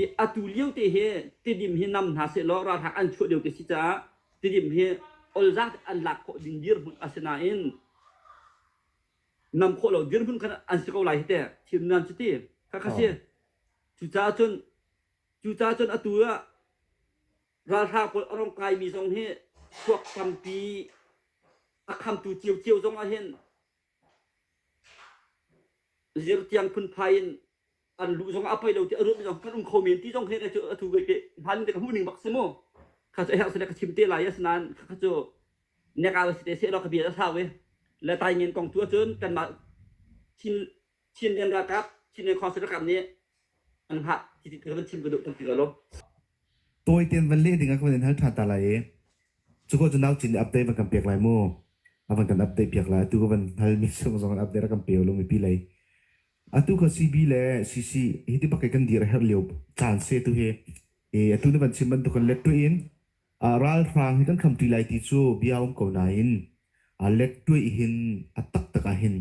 I atu lio te hi Tidim hi nam hna seh law ralhrang an chuah lio te si caah Tidim hi olzak an lak khawh ding dirhmun asinain nam khawh lo dirhmun khan an si ko lai hi teh thim nan cu ti kha kha si. Cucaah cun cucaah cun atu ah ralhrang pawl a rong kaimi zong hi chuak tampi a khamtu ciocio zong ah hin zirtiang phunphai in an luh zong ah a poi lo ti a ruatmi zong kan um kho men ti zong hi cu atu ke hman te ka hmuh ning bak si mu kha cu herh sile ka chim te lai asinain kha cu neka si te se lo ka bia a sau i le tai ngen kong tu ahcun kanmah Chin Chinland ralkap Chinland Council ralkap nih an hngah ti ti ka van chim ka duh tampi ko lo. Tawi tein van leh ding ah ka van in hal ṭhan ta lai i cu ko cu nau cin nih update van kan pek lai mu. A van kan update piak lai. Atu ka van hal mi chung zong in update a kan pe lo mipi lei. Atu kha CB le CC hi ti bak kan dir a herh lio caan se tu hi. E atu na van chim bantuk kan let tu in ralhrang hi kan kham ti lai ti cu bia um ko nain a let tuih hin a taktak ah hin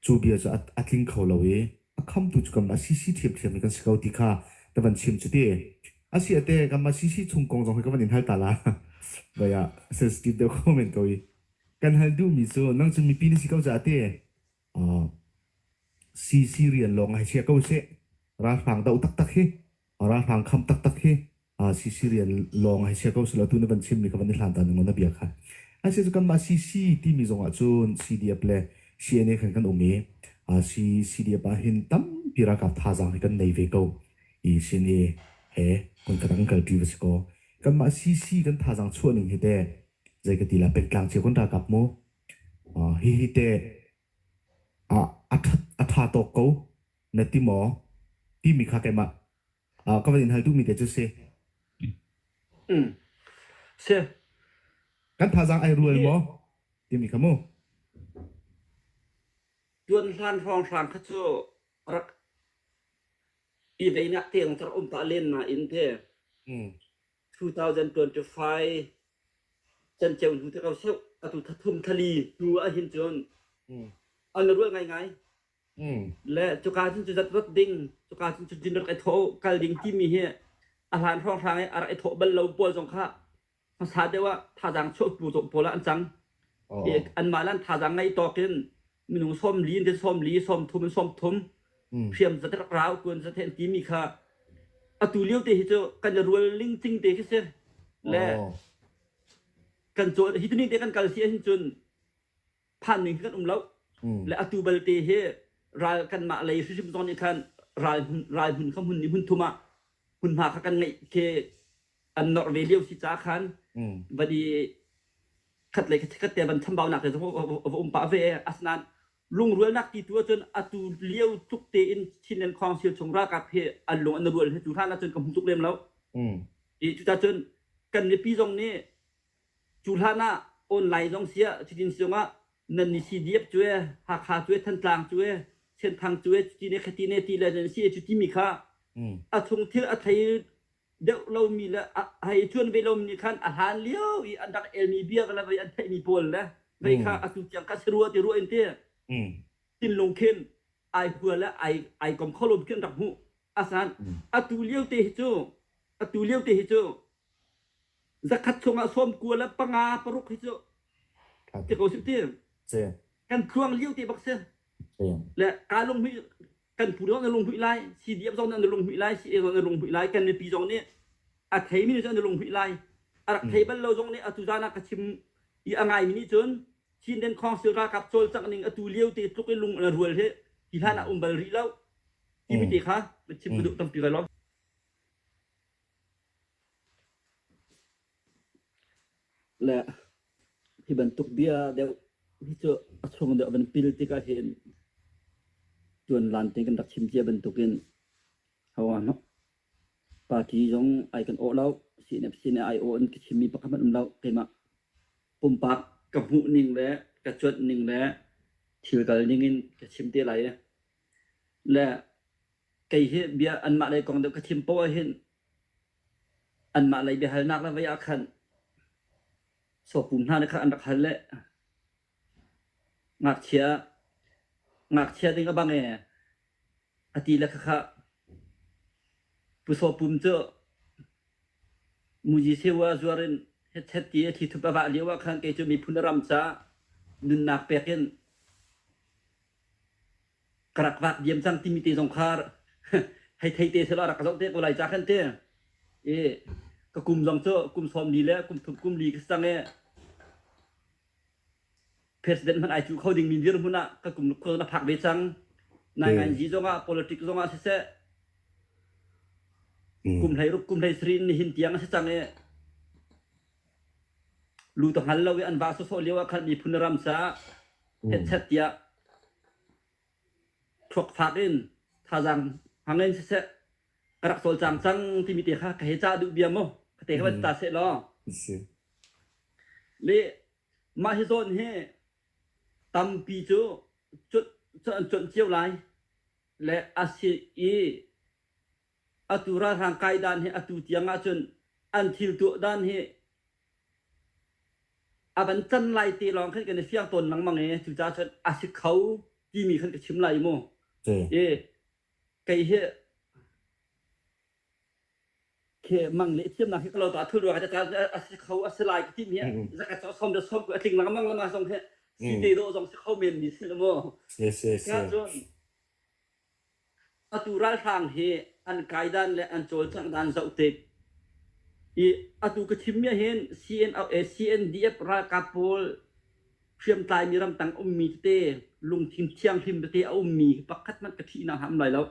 Cu bia cu a tling kho lo i a khamtu cu kanmah CC ṭhiamṭhiam hi kan si ko ti kha na van chim cu ti. A si ate kanmah CC chung kong zong hi ka van in hal ta la. Vai ah sensitive deuh ko men ko i. Kan hal duhmi cu nang cu mipi na si ko caah te CC rian lawng hei chia ko seh. Ralhrang doh taktak hi ralhrang kham taktak hi CC rian lawng hei chia ko seh law tu na van chimmi kha van i hlan ta ning na bia kha. Asi cu kanmah CC timi zong ah cun CDF le CNA khan kan um i CDF ah hin tampi ralkap thazaang hi kan nei ve ko i CNA he kan khat ah kan kalṭi va si kaw kanmah CC kan thazaang chuah ning hi teh zei ka ti la pengtlang cio kan ralkap mu hihi teh a ṭha tawk ko na ti maw timi kha keimah ka van in hal duhmi te cu si. Si. Kan thazaang ai rual maw timi kha mu. Tuan hlan hrawnghrang kha cu rak i veinak tiang rak um pah len nain te 2025 canceu hnu te ko seuh atu thathum thali hnu ahhin cun an rual ngaingai. Le cuka cun cu zat rat ding, cuka cun cu din rak i thawh kal ding timi hi a hlan hrawnghrang i a rak i thawh bal lo pawl zong kha hmasa deuh ah thazaang chuahtu pawl ah an cang. I anmah le an thazaang ngeih tawk in minung 40 in 40, 30 in 30 hriam zat rak rau tuan zat he an timi kha atu lio te hi cu kan i rual lingcing te khi si. Le kan cawl hi tuning te kan kal si ahhin cun phan ning hi kan um lo. Le atu balte hi ral kanmah lei hrimhrim zong nih khan ral hmun ral hmun kha hmun ni hmun thum ah hmunhma kha kan ngeih khi an norh ve lio si ca khan van i khat lei khat te van chambaunak te zong va um pah ve. Asinain lungrualnak ti tu ahcun atu lio tluk tein Chinland Council chung ralkap hi an lung an rual hi cu hlan ahcun ka hmu tuk lem lo. I cucacun kan mipi zong nih Cu hlan ah online zong siah cutin zongah nan ni CDF cu ee, Hakha cu ee, Thantlang cu ee, Senthang cu ee, cuti ne khati ne ti le nan si ee cu timi kha a chung thil a thei deuh lomi le a hei cuan ve lomi nih khan a hlan lio i an rak elmi bia le vei an theihmi pawl le vei kha atu tiang kha si rua ti ruah in ti thinlung khin ai hua le ai ai kom kho lomi khi an rak hmuh. Asan atu lio te hi cu atu lio te hi cu 100 chungah 95 paruk hi cu ti ko sih ti. Kan tluang lio te bak si. Le ka lunghmuih kan pu zong na lunghmuih lai, CDF zong nih an lunghmuih lai, CA zong nih an lunghmuih lai, kan mipi zong nih a theimi nih cun an lunghmuih lai. A rak thei bal lo zong nih atu zan ah ka chim i a ngaimi nih cun Chinland Council ralkap cawlcangh ning atu lio te tluk in lung na rual hi hi hlan ah um bal rih lo timi te kha na chim ka duh tampi lai lo. Le hi bantuk bia deuh hi cu a chung deuh van pil tikah hin tuan lan te kan rak chim cia bantukin hawa party zong ai kan awh lo CNFC nih ai awh in ka chimmi pakhat hmanh um lo keimah pumpak ka hmuh ning le ka cuanh ning le thil kal ning in ka chim te lai i le kei hi bia anmah lei kong deuh ka chim poah hin anmah lei biahalnak le vei ah khan sawpum hna nih khan an rak hal le ngakchia ngakchia ding a bang e a ti le khakha Pu Sawpum cu Muji Sewa zuar in hetchet ti a thlithup a vah lio ah khan kei cu miphun ram ca nunnak pek in ka rak vak diam cang timi te zong kha hei thei te selaw rak ka zoh te ko lai ca khan te i ka kum zong cu kum 40 le kum thum kum li ka si cang i president hmanh ai cuh kho dingmi dirhmun ah ka kum khua na phak ve cang. Nainganzi zongah politics zongah siseh kum hlei ruk kum hlei sarih nihin tiang a si cang i lu ta hngal lo i an vah sawsawh lio ah khan miphun ram caah hetchet tiah thluak fak in thazaang hmang in siseh ka rak cawlcang cang timi te kha ka he cah duh bia mu ka te kha van ta seh law le Mah hi zawn hi tampi cu an cuanh cio lai le a si i atu ralhrang kai dan hi atu tiang ahcun an thil tuah dan hi a van can lai te lawng khan kan i fiang tawn lengmang i cucaah cun a si kho timi khan ka chim lai mu. I kei hi Khi mang le thiamnak hi ka lo ta thul ruang ah a si kho a si lai ka ti mi zaka cho som de som ku a tling lengmang lama zong hi si te do zong si kho men mi si mu. Yes yes Ka yes. cun atu ralhrang hi an kaidan le an cawlcangh dan zoh tik i atu ka chim mi hin CNO CNDF ralkap pawl hriamtlai mi ramtang ummi tete lungthin thianghlim tete a ummi pakhat hmanh ka thihnak ham lai lo.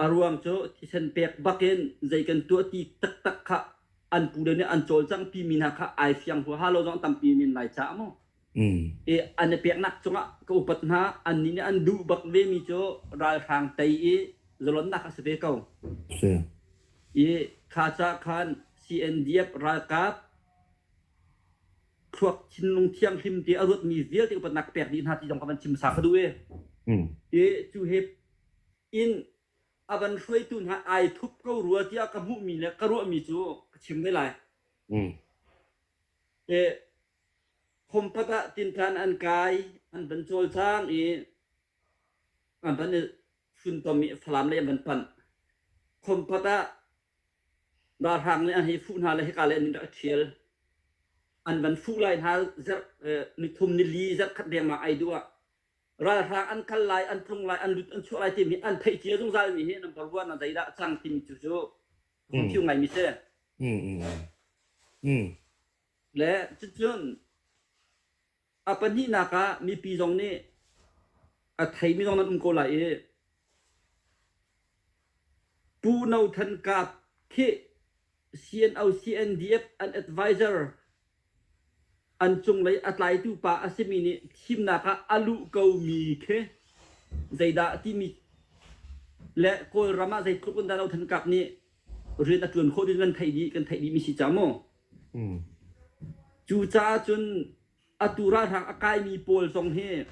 A ruang cu thisen pek bakin zei kan tuah ti taktak kha an pule nih an cawlcanghpi mi hna kha ai fiang huaha lo zong tampi men lai caah maw. I an i peknak cungah ka upat hna, annih nih an duh bak ve mi cu ralhrang tei i zalonnak a si ve ko. Si. I kha ca khan CNDF ralkap thluak thinlung thianghlim ti a ruatmi vialte upatnak ka pek dih hna ti zong ka van chim hmasa ka duh i. I cu he inn a van hruaitu hna ai thup ko rua tiah ka hmuhmi le ka ruahmi cu ka chim ve lai. E, Khompat ah tintlan an kai, an van cawlcang i an van i funtom i Falam lei an van panh. Khompat ah ralhrang nih an hei fuh hna le hika le an in rak i ṭhial. An van fuh lai hna zarh nithum nili zarh khat dengmang ai duh ah ralhrang an kal lai, an tlung lai, an lut an chuah lai timi an theih cia zungzal mi hi number one ah zeidah a cang timi cu cu confuse ngaimi si. Le cucun a pahnihnak ah mipi zong nih a theimi zong nan um ko lai i Pu No Than Kap khi CNO CNDF an advisor An cunglei a tlaitu pa a simi nih thimnak ah a luh komi khi zeidah timi le Kawlram ah zeitluk in dah Lothan Kap nih rian a ṭuan khawh ding kan theih dih kan theih dihmi si ca mu. Cucaah cun atu ralhrang a kaimi pawl zong hi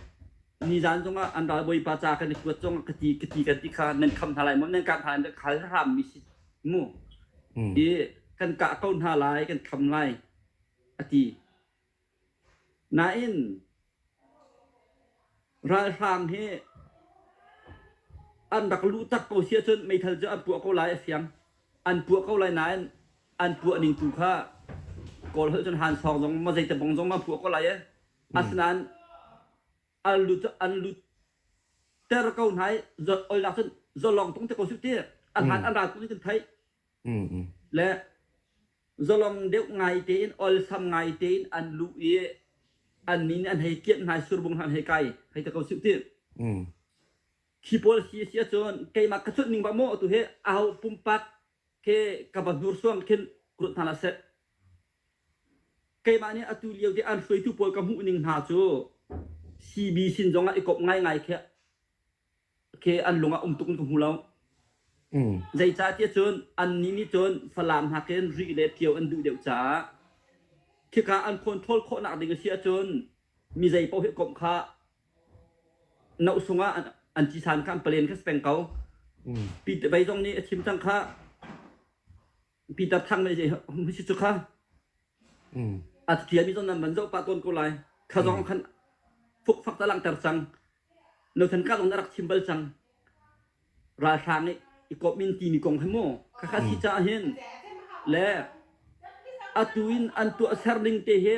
nizan zongah an ralbawipa ca kan i kuat zong ka ti ka ti kan ti kha nan kham hna lai maw nan kah hna lai khal hrammi si mu. I kan kah ko hna lai kan kham lai a ti. Nain ralhrang hi an rak luh tak ko si ahcun meithal cu an puah ko lai a fiang. An puah ko lai nain an puah ning tu kha Kawl holh cun hansawng zong ma zeite bong zong ma puah ko lai e. Asinain an lut an lut ter ko hna i olnak cun zalong tung te ko su ti an han an ral tung kan theih. Le zalong deuh ngai tein olsam ngai tein an luh i. Annih nih an hei kianh hna i surbung hna an hei kai hei ti ko sih ti. Khi pawl si a si ahcun keimah ka cuanh ning bak maw atu hi aho pumpak khi ka va hnursuang khin ruat hna hlah seh. Keimah nih atu lio te an hruaitu pawl ka hmuh ning hna cu CB sin zong ah i kawp ngaingai khi khi an lung ah um tuk in ka hmu lo. Zeicahtiah cun annih nih cun Falam nakin Rih le Tio an duh deuh caah khika an control khawhnak ding a si ahcun mi zei paoh hi komh kha nohsung ah an cisan kha an palen kha si peng ko. Peter Bei zong nih a chim cang kha Peter Thang nih si cu kha a ṭialmi zong nan van zoh pah tawn ko lai. Kha zong khan fukfak ta langhter cang. Nothan ka zong na rak chim bal cang. Ralhrang i i komh in timi kong hi mu. Khakha si caah hin le atu in an tuahser ning te hi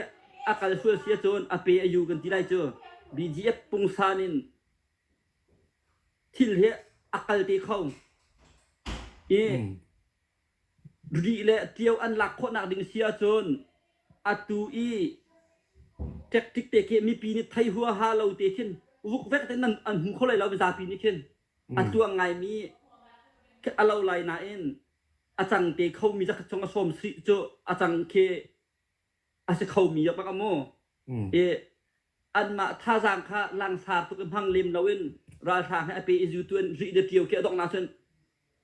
a kal sual si ahcun a pe a yu kan ti lai cu. BGF pungsan in thil hi a kal te kho. I Rih le Tio an lak khawhnak ding si ahcun atu i tactic te khi mipi nih thei huaha lo te khin vukvek tein an, an hmu kho lai lo mizapi nih khin a tluang ngaimi a lo lai nain a cang te khomi zakhat chung a sawm sih cu a cang khi a si khomi bak a mu i anmah thazaang kha langsar tuk i hmang lem loin ralhrang he a pe i zutu in rih le tio khi a donghnak cun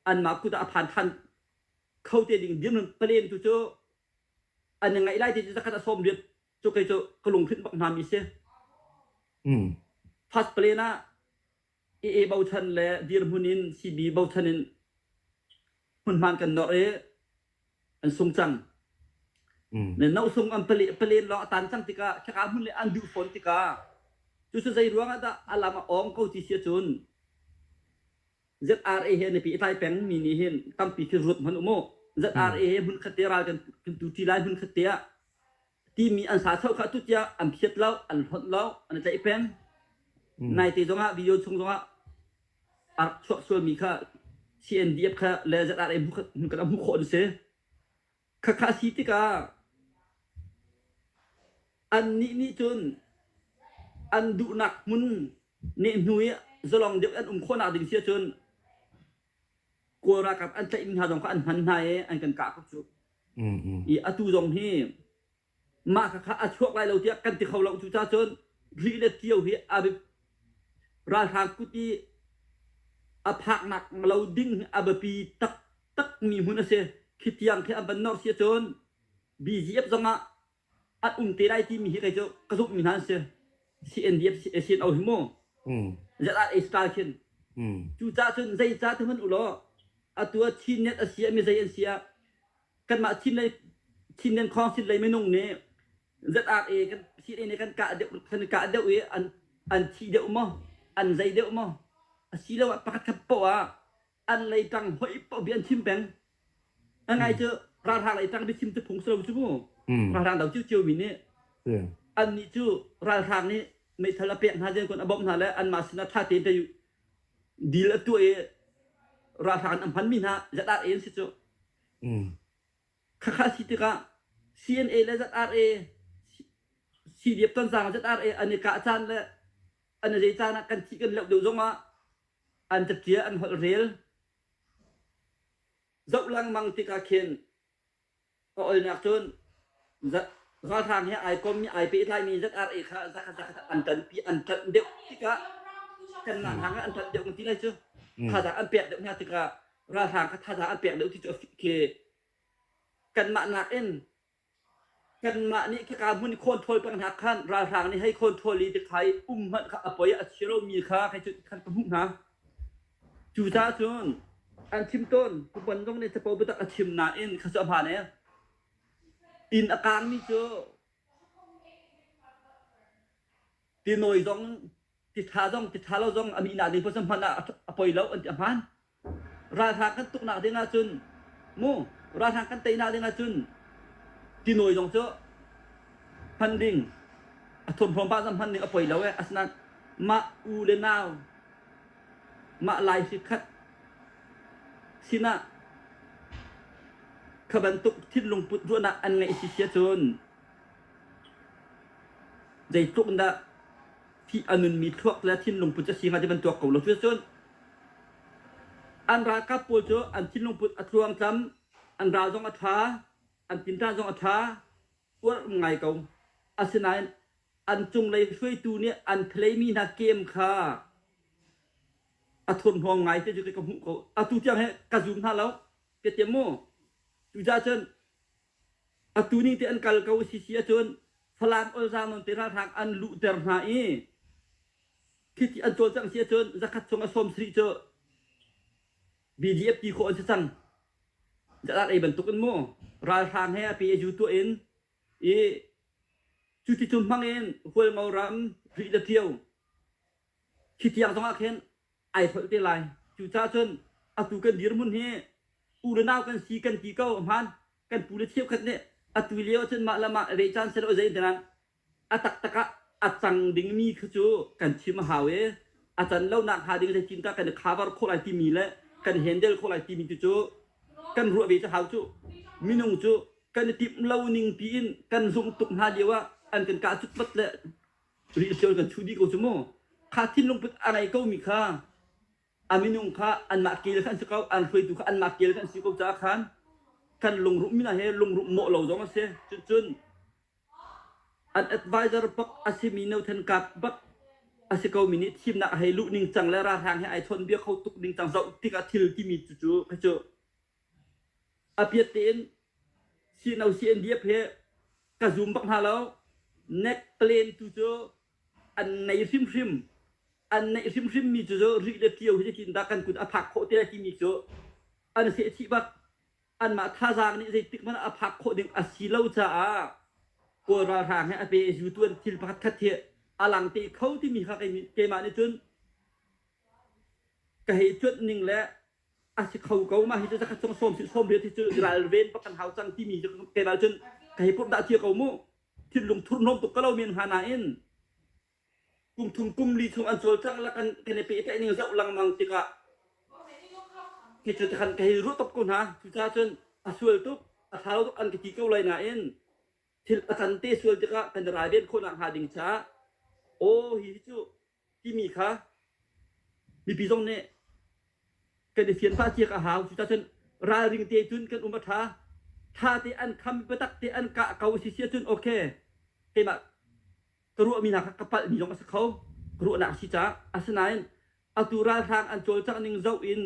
anmah kut ah a phan than kho te ding dirhmun palen tu cu an i ngaih lai ti cu zakhat a sawm riat cu kei cu ka lunghrinh bak hna mi si. First plane ah AA bochan le dirhmun in CB bochan in hmunhman kan nor i an sung cang. Ne no sung an pale palen lawng a tan cang tikah khaka hmun le an duh fawn tikah cucu zei ruang ah dah a lam a awng ko ti si ahcun ZRA he an i pehtlai peng mi nih hin tampi khi ruat hmanh u mu. ZRA he hmunkhat te ral kan kan tu ṭi lai hmunkhat te ah timi an sa chau kha tutiang an phiat lo, an hlonh lo, an i tlaih peng. Naite zongah video chung zongah a rak chuak sualmi kha CNDF kha le ZRA hmunkhat ah hmuh khawh an si. Khakha si tikah annih nih cun an duhnak hmun nehhnu i zalong deuh an um khawhnak ding si ahcun Kawl ralkap an tlaihmi hna zong kha an hman hna i an kan kah ko cu. I atu zong hi mah khakha a chuak lai lo tiah kan ti kho lo. Cucaah cun Rih le Tio hi a ralhrang kut i a phaknak lo ding hi a biapi taktakmi hmun a si. Khi tiang khi an van nor si ahcun BGF zongah an um te lai timi hi kei cu ka zumhmi hna an si. CNDF CNO hi mu. ZRA style khin. Cucaah cun zeicah ti hmanh u law atu ah Chin net a si ah mi zei an si ah kanmah Chin lei Chin Nen Council lei minung nih ZRA kan CNA nih kan kah deuh kan kah deuh i an an thi deuh maw an zei deuh maw asiloah pakhat khat poah ah an lei ṭang hoih paoh bia an chim peng. A ngai cu ralhrang lei ṭang biachim cu phung si lo cu mu. Ralhrang do cio mi nih annih cu ralhrang nih meithal a pek hna zen kun a bawmh hna le anmah sinah ṭha tein tei deal a tuah i ralhrang an hmanmi hna ZRA an si cu. Khakha si tikah CNA le ZRA CDF tonzang ZRA an i kah caan le an i zei caan ah kan thih kan leuh deuh zongah an caṭial an holh rel zoh lengmang tikah khin ka olnak cun ralhrang he ai kommi ai pehtlaimi ZRA kha zakhat zakhat an ṭanpi an ṭanh deuh tikah kan ralhrang an ṭanh deuh kan ti lai cu thazaang an pek deuh hna tikah ralhrang kha thazaang an pek deuh ti cu khi kanmah nakin Kanmah nih khika hmun i khawnṭhawl peng hna khan ralhrang nih hei khawnṭhawl i tikhai um hmanh kha a poi a chia lomi kha hei cu khan ka hmuh hna. Cucaah cun an chim tawn. Pupan zong nih capo biatak a chim nain kha cu a hmaan ee. Inn a kaangmi cu tinawi zong titha zong titha lo zong a mihnak ding paoh hmanh ah a poi lo an ti a hmaan. Ralhrang kan tuknak ding ahcun mu ralhrang kan teinak ding ahcun tinawi zong cu hman ding a thuamhrawm pah zong hman ding a poi lo ee. Asinain mah u le nau mah lai hri khat sinah kha bantuk thinlung put ruahnak an ngeih si si ahcun. Zeitluk in dah fih a nunmi thluak le thinlung put a si hnga ti van tuak ko lo. Cuticun an ralkap pawl cu an thinlung put a tluangtlam, an ral zong a ṭha, an tinṭan zong a ṭha, uar um ngai ko. Asinain an cunglei hruaitu nih an pheleimi hna kem kha a thurhnawm ngai ti cu ka hmuh ko. Atu tiang hi ka zum hna lo. Ka ti mu. Cucaah cun atu ning te an kal ko si si ahcun Falam olzaang nawn te ralhrang an luhter hna i khiti an cawlcangh si ahcun zakhat chung a 70 cu BDF ti khawh an si cang. Zalat ei bantuk in mu ralhrang he a pe a ju tuah in i cu ti cu hmang in Hualngo ram Rih le Ṭio khi tiang zong ah khin ai hrolh te lai. Cucaah cun atu kan dirhmun hi u le nau kan si kan ti ko hmaan kan pu le cheukhat nih atu lio ahcun mah le mah ve caan selaw zei tinan a taktak ah a cang dingmi kha cu kan chim a hau i a can lo nak hnga ding zeitin dah kan i cover khawh lai timi le kan handle khawh lai timi tu cu kan ruah ve cu hau cu minung cu kan i timh lo ning piin kan zumh tuk hna lio ah an kan kah cutmat le rih siol kan chuh dih ko cu mu kha thinlung put a ngei ko mi kha a minung kha anmah kel kha an si ko an hruaitu kha anmah kel kha an si ko caah khan kan lungruh mi hna he lungruh mawh lo zong a si cun an advisor bak a simi no then kap bak a si ko mi nih thimnak a hei luh ning cang le ralhrang he ai chawn bia kho tuk ning cang zoh tikah thil timi cu cu cu a piat tein CNO CNDF he ka zum bak hna lo. Neck plan tu cu an nei hrimhrim. An neih hrimhrim mi cu rih le ṭio hi zeitin dah kan kut a phak khawh te lai timi cu an seh chih bak. Anmah thazaang nih zeitik hmanh ah a phak khawh ding a si lo caah Kawl ralhrang he a pe zu tuan thil pakhat khat hi a lang te kho timi kha keimah nih cun ka hei cuanh ning le a si kho ko mah hi cu zakhat chung sawm si sawm riat hi cu ralven bak kan hau cang timi cu keimah cun ka hei purh dah cia ko mu thinlung thurhnawm tuk ka lo men hnga nain kum thum kum li chung an cawlcangh la kan kan i pehtlaih ning zoh lengmang tikah khi cu khan ka hei ruah top ko hna cucaah cun a sual tuk a thlau tuk an ka ti ko lai nain thil a can te sual tikah kan ralven khawh nak hnga ding caah aw hi cu timi kha mipi zong nih kan i fian pah ciak a hau. Cucaah cun ralring te cun kan um a ṭha. Ṭha te an kham biatak te an kah ko si si ahcun okay keimah ka ruahmi hna kha ka palhmi zong a si kho. Ka ruahnak a si caah asinain atu ralhrang an cawlcangh ning zoh in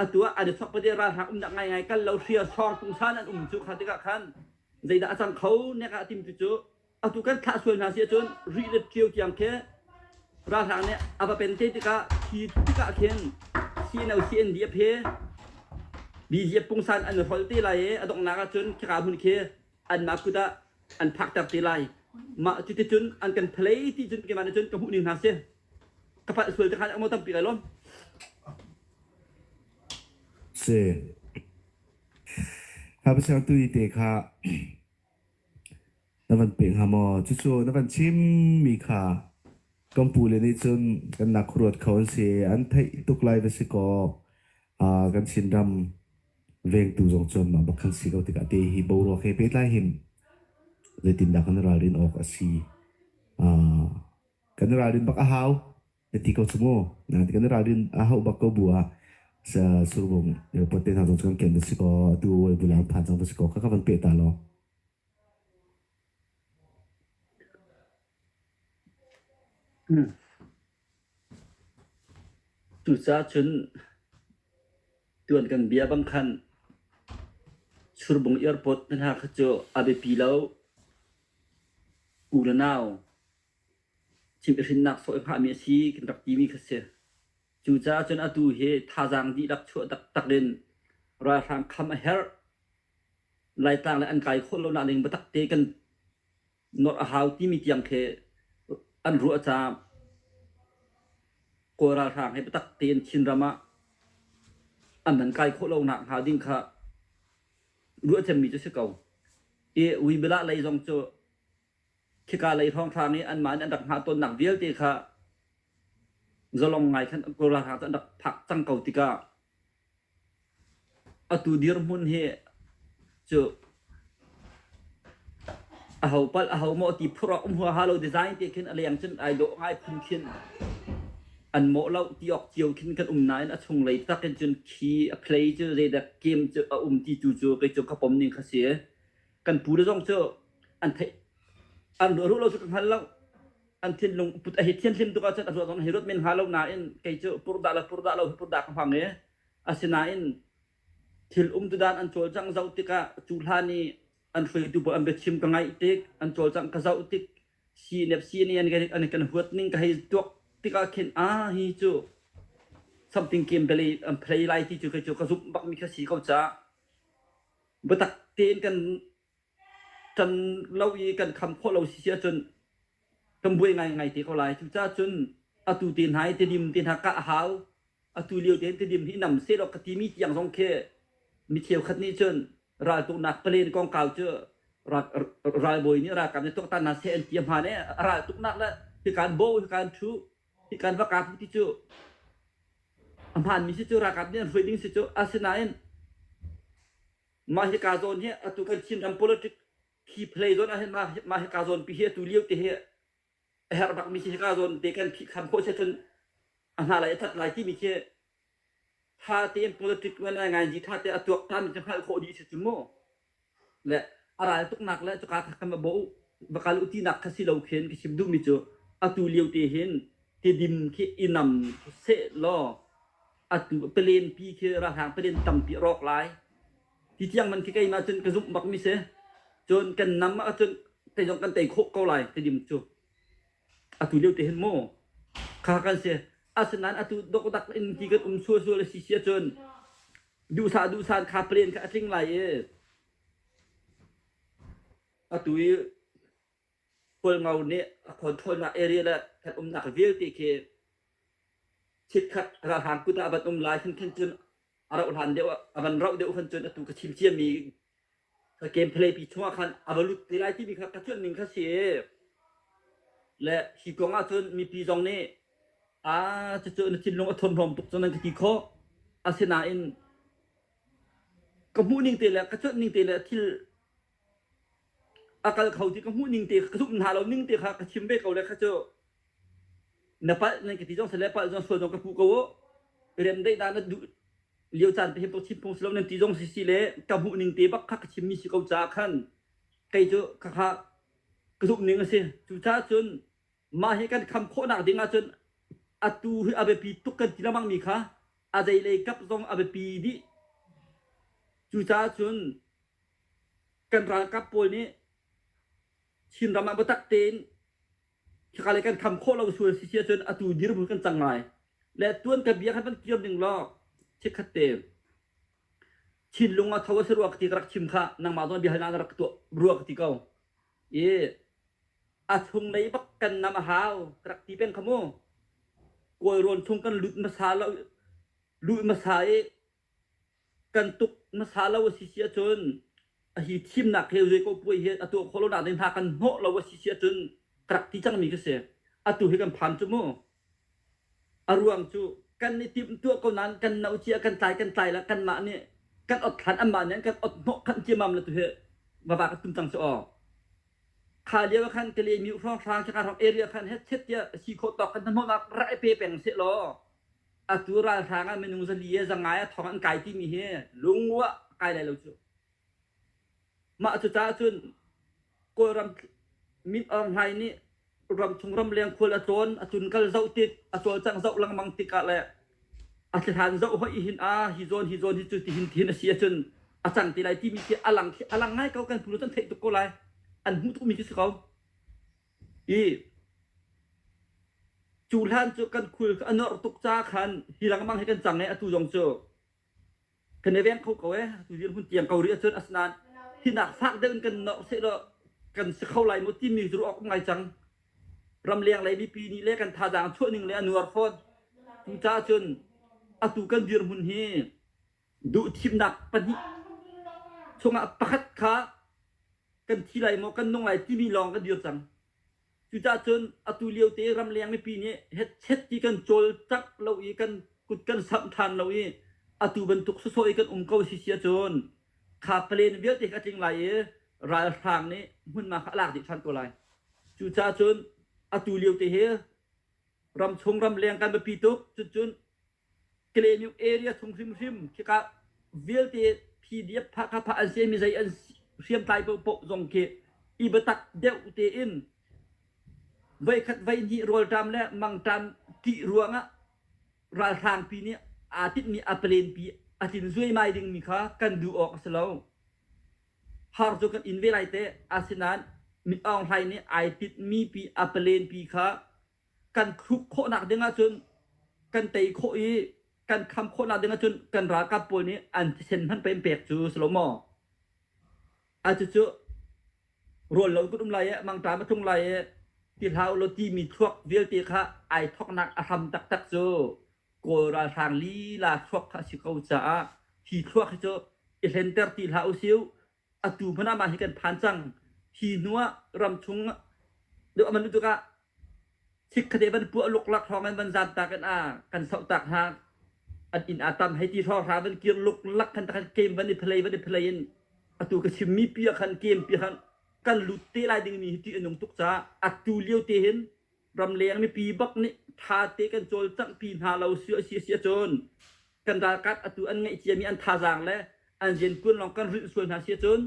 atu ah an i sokpate ralhrang umnak ngaingai kal lo hria sawng pungsan an um cu kha tikah khan zeidah a cang kho nek ah tim tu cu Atu kan thlah sual hna si ahcun Rih le Ṭio tiang khi ralhrang nih a va pen te tikah khi tikah khin CNO CNDF he BGF pungsan an i hrolh te lai i a donghnak ahcun khika hmun khi anmah kut ah an phakter te lai. Mah cuticun an kan phalei ti cun keimah nih cun ka hmuh ning hna si. Ka palh sual te khan amo tampi lai lawm. Si. Kha pasal tu i te kha Na van pe hnga maw? Cucu na van chimmi kha kan pule nih cun kan nak ruat kho an si. An theih tuk lai va si kaw kan Chinram vengtu zong cun mah bak kan si ko tikah te hi boruak he pehtlai hin zeitindah kan ralrin awk a si. Kan ralrin bak a hau. Na ti ko cu mu. Na kan ralrin a hauh bak ko bu ah surbung airport te hna zong cu kan ken va si kaw atu bulang phan cang va si kaw kha ka van peh ta law. Cucaah cun tuan kan bia bang khan Surbung airport na hna kha cu a biapi lo. U le nau chimhhrinnak sawh i hngahmi a si kan rak timi kha si. Cucaah cun atu hi thazaang dihlak chuah taktak in ralhrang kham a herh. Laitlang le an kai khawh lonak ding biatak te kan nawrh a hau timi tiang khi an ruah caah Kawl ralhrang he biatak tein Chinram ah an nan kai khawh lonak hnga ding kha ruah cemmi cu si ko. I Uibila lei zong cu khika lei hrawnghrang i anmah nih an rak hngah tawnnak vialte kha zalong ngai khan Kawl ralhrang cu an rak phak cang ko tikah atu dirhmun hi cu. Aho palh aho maw ti phurh awk um huaha lo design te khin a leng cun ai dawh ngai phun khin an mawh lo ti awk cio khin kan um nain a chunglei tak in cun khi a play cu zeidah game cu a um ti tu cu kei cu ka pom ning kha si. Kan pu le zong cu an theih an ruah ruh lo cu ka hngal lo. An thinlung put a hi thianhlim tuk ahcun a ruah zong hi ruat men hnga lo nain kei cu purdah le purdah lo hi purdah ka hmang i asinain thil um tudan an cawlcangh zoh tikah cu hlan i an hruaitu pawl an biachim ka ngaih tik an cawlcangh ka zoh tik CNF CNA an kan an kan huat ning ka hei tuak tikah khin ah hi cu something game play an play lai ti cu kei cu ka zumh bak mi kha si ko ca biatak tein kan kan lo i kan kham khawh lo si si ahcun kan buai ngai ngai te ko lai cucaah cun atu te hna i Tedim te hna kah a hau atu lio tein Tedim hi nam sehlaw ka timi tiang zong khi mi cheukhat nih cun raltuknak palen kongkau cu ralbawi nih ralkap nih tuaktan hna seh an ti a hmaan i raltuknak le hikan bo hikan thu hikan va kap ti cu a hmaanmi si cu ralkap nih an hruai ding si cu asinain mah hika zawn hi atu kan Chinram politic khi play zawn ah hin mah mah hika zawn pi hi atu lio te hi a herh bakmi si hika zawn te kan phihkham khawh si cun a hna lai a that lai timi khi tha tein politic man ai ngai tha te a tuak tan cu hngalh khawh dih si cu mu le a ral tuknak le cuka kha kan va bo va kal u tinak kha si lo khin ka chim duhmi cu atu lio te hin Tedim khi i nam seh law atu palen pi khi ralhrang palen tampi a rawk lai ti tiang man khi keimah cun ka zumh bak mi si cun kan nam ahcun kei zong kan tei khawh ko lai Tedim cu atu lio te hin mu kha kan si asinain atu dokdak in ti kan um sualsual a si si ahcun duhsah duhsah kha plan kha a tling lai i atu i Hualngo nih a controlnak area le kan umnak vialte khi chitkhat ralhrang kut ah a van um lai khin khin cun a rauh hlan deuh a van rauh deuh khan cun atu ka chim ciami ka game play pi chungah khan a va lut te lai timi kha ka cuanh ning kha si le hi kong ah cun mipi zong nih a cucu na thinlung a thurhnawm tuk cun nan ka ti khawh asinain ka hmuh ning te le ka cuanh ning te le thil a kal kho ti ka hmuh ning te ka zumh hna lo ning te kha ka chim ve ko le kha cu na palh nan ka ti zong sile palh zong sual zong ka puh ko u remdaih dah na duh lio caan te hin chim phung si lo nan ti zong si si le ka hmuh ning te bak kha ka chim mi si ko caah khan kei cu kha kha ka zumh ning a si cucaah cun mah hi kan kham khawhnak ding ahcun atu hi a biapi tuk kan ti lengmang mi kha a zeilei kap zong a biapi dih cucaah cun kan ralkap pawl nih Chinram ah biatak tein Khika le kan kham khawh lo sual si si ahcun atu dirhmun kan cang lai. Le tuan ka bia khan van kir ning law chikkhat te thinlung a tho a si rua ka ti ka rak chim kha nangmah zong biahalnak na rak tuah rua ka ti ko. I a chunglei bak kan nam a hau ka rak ti peng kha mu. Kawlrawn chung kan lut hmasa lo lut hmasa i kan tuk hmasa lo a si si ahcun hi thimnak he zei ko puai hi a tuah khawh lonak ding hna kan hnawh lo a si si ahcun ka rak ti cangmi ka si. Atu hi kan phan cu mu. A ruang cu kan i timh tuah ko nain kan no cia kan tlai kan tlai la kanmah nih kan ot hlan anmah nih an kan ot hnawh khanh ciammam le tu hi vava ka tum cang cu aw. Kha lio ah khan Kalaymyo hrawnghrang khika hrawng area khan het tiah si khawh tawk kan hnawhnak rak i pe peng seh law atu ralhrang ah minung zali e zangai a thong an kai timi hi lungua kai lai lo cu. Mah cucaah cun Kawlram Min Aung Hlaing nih ramchung ramleng khual a tlawn a tunkal zoh tik a cawlcangh zoh lengmang tikah le a thlihlan zoh hoi hin a hi zawn hi zawn hi cu tihin tihin a si ahcun a cang ti lai timi khi a lang a lang ngai ko kan phu kan theih tuk ko lai an hmuh tukmi khi si ko i cu hlan cu kan khul a norh tuk ca khan hi lengmang hi kan cang i atu zong cu Kan i veng kho ko ee. Tu dirhmun tiang ko rih ahcun asinain hinak fak deuh in kan norh sehlaw kan si kho lai maw timi cu ruah awk ngai cang. Ramleng lei mipi nih le kan thazaang chuah ning le a nuar fawn. Cucaah cun atu kan dirhmun hi duhthimnak pahnih chungah pakhat kha kan thi lai maw kan nung lai timi lawng kan dir cang. Cucaah cun atu lio te ramleng mipi nih hetchet ti kan cawlcangh lo i kan kut kan samh ṭhan lo i atu bantuk sawsawh i kan um ko si si ahcun kha palen vialte kha a tling lai i. ralhrang nih hmunhma kha a lak dih ṭhan ko lai. Cucaah cun atu lio te hi ramchung ramleng kan biapi tuk. Cucun Kalaymyo area chung hrimhrim khika vialte PDF phah kha phah an si mi zei an hriamtlai paohpaoh zong khi i biatak deuh tein voikhat voihnih rawlṭam le mangṭam ṭih ruangah ralhrangpi nih aa tinhmi a plenpi a tlin zuaimai dingmi kha kan duh awk a si lo. Har cu kan in ve lai teh. Asinain Min Aung Hlaing nih ai tinhmi pi a plenpi kha kan thluk khawhnak ding ahcun kan tei khawh i kan kham khawhnak ding ahcun kan ralkap pawl nih an thisen hmanh pei an pek cu si lo maw? A cucu rawl lo kan um lai i mangṭam a tlung lai i ti hlah ulaw timi thluak vialte kha ai thawknak a hram taktak cu Kawl ralhrang lila thluak kha a si ko caah hi thluak hi cu i hlenter ti hlah usih. Atu hmanh ah mah hi kan phan cang. Hi hnu ah ramchung deuh a man tikah chikkhat van puah luklak hrawng in van zam tak in a kan soh tak hna. An inn aa tam hei ti hrawng hra van kir luklak khan takhan kem van i phalei van i phalei in atu ka chimmi pi ah khan kem pi khan kan lut te lai dingmi hi ṭih a nung tuk caah atu lio te hin ramleng mipi bak nih ṭha te kan cawlcangh pi hna lo si a si a si ahcun kan ralkap atu an ngeih ciami an thazaang le an rianṭuan lawng kan rilh sual hna si ahcun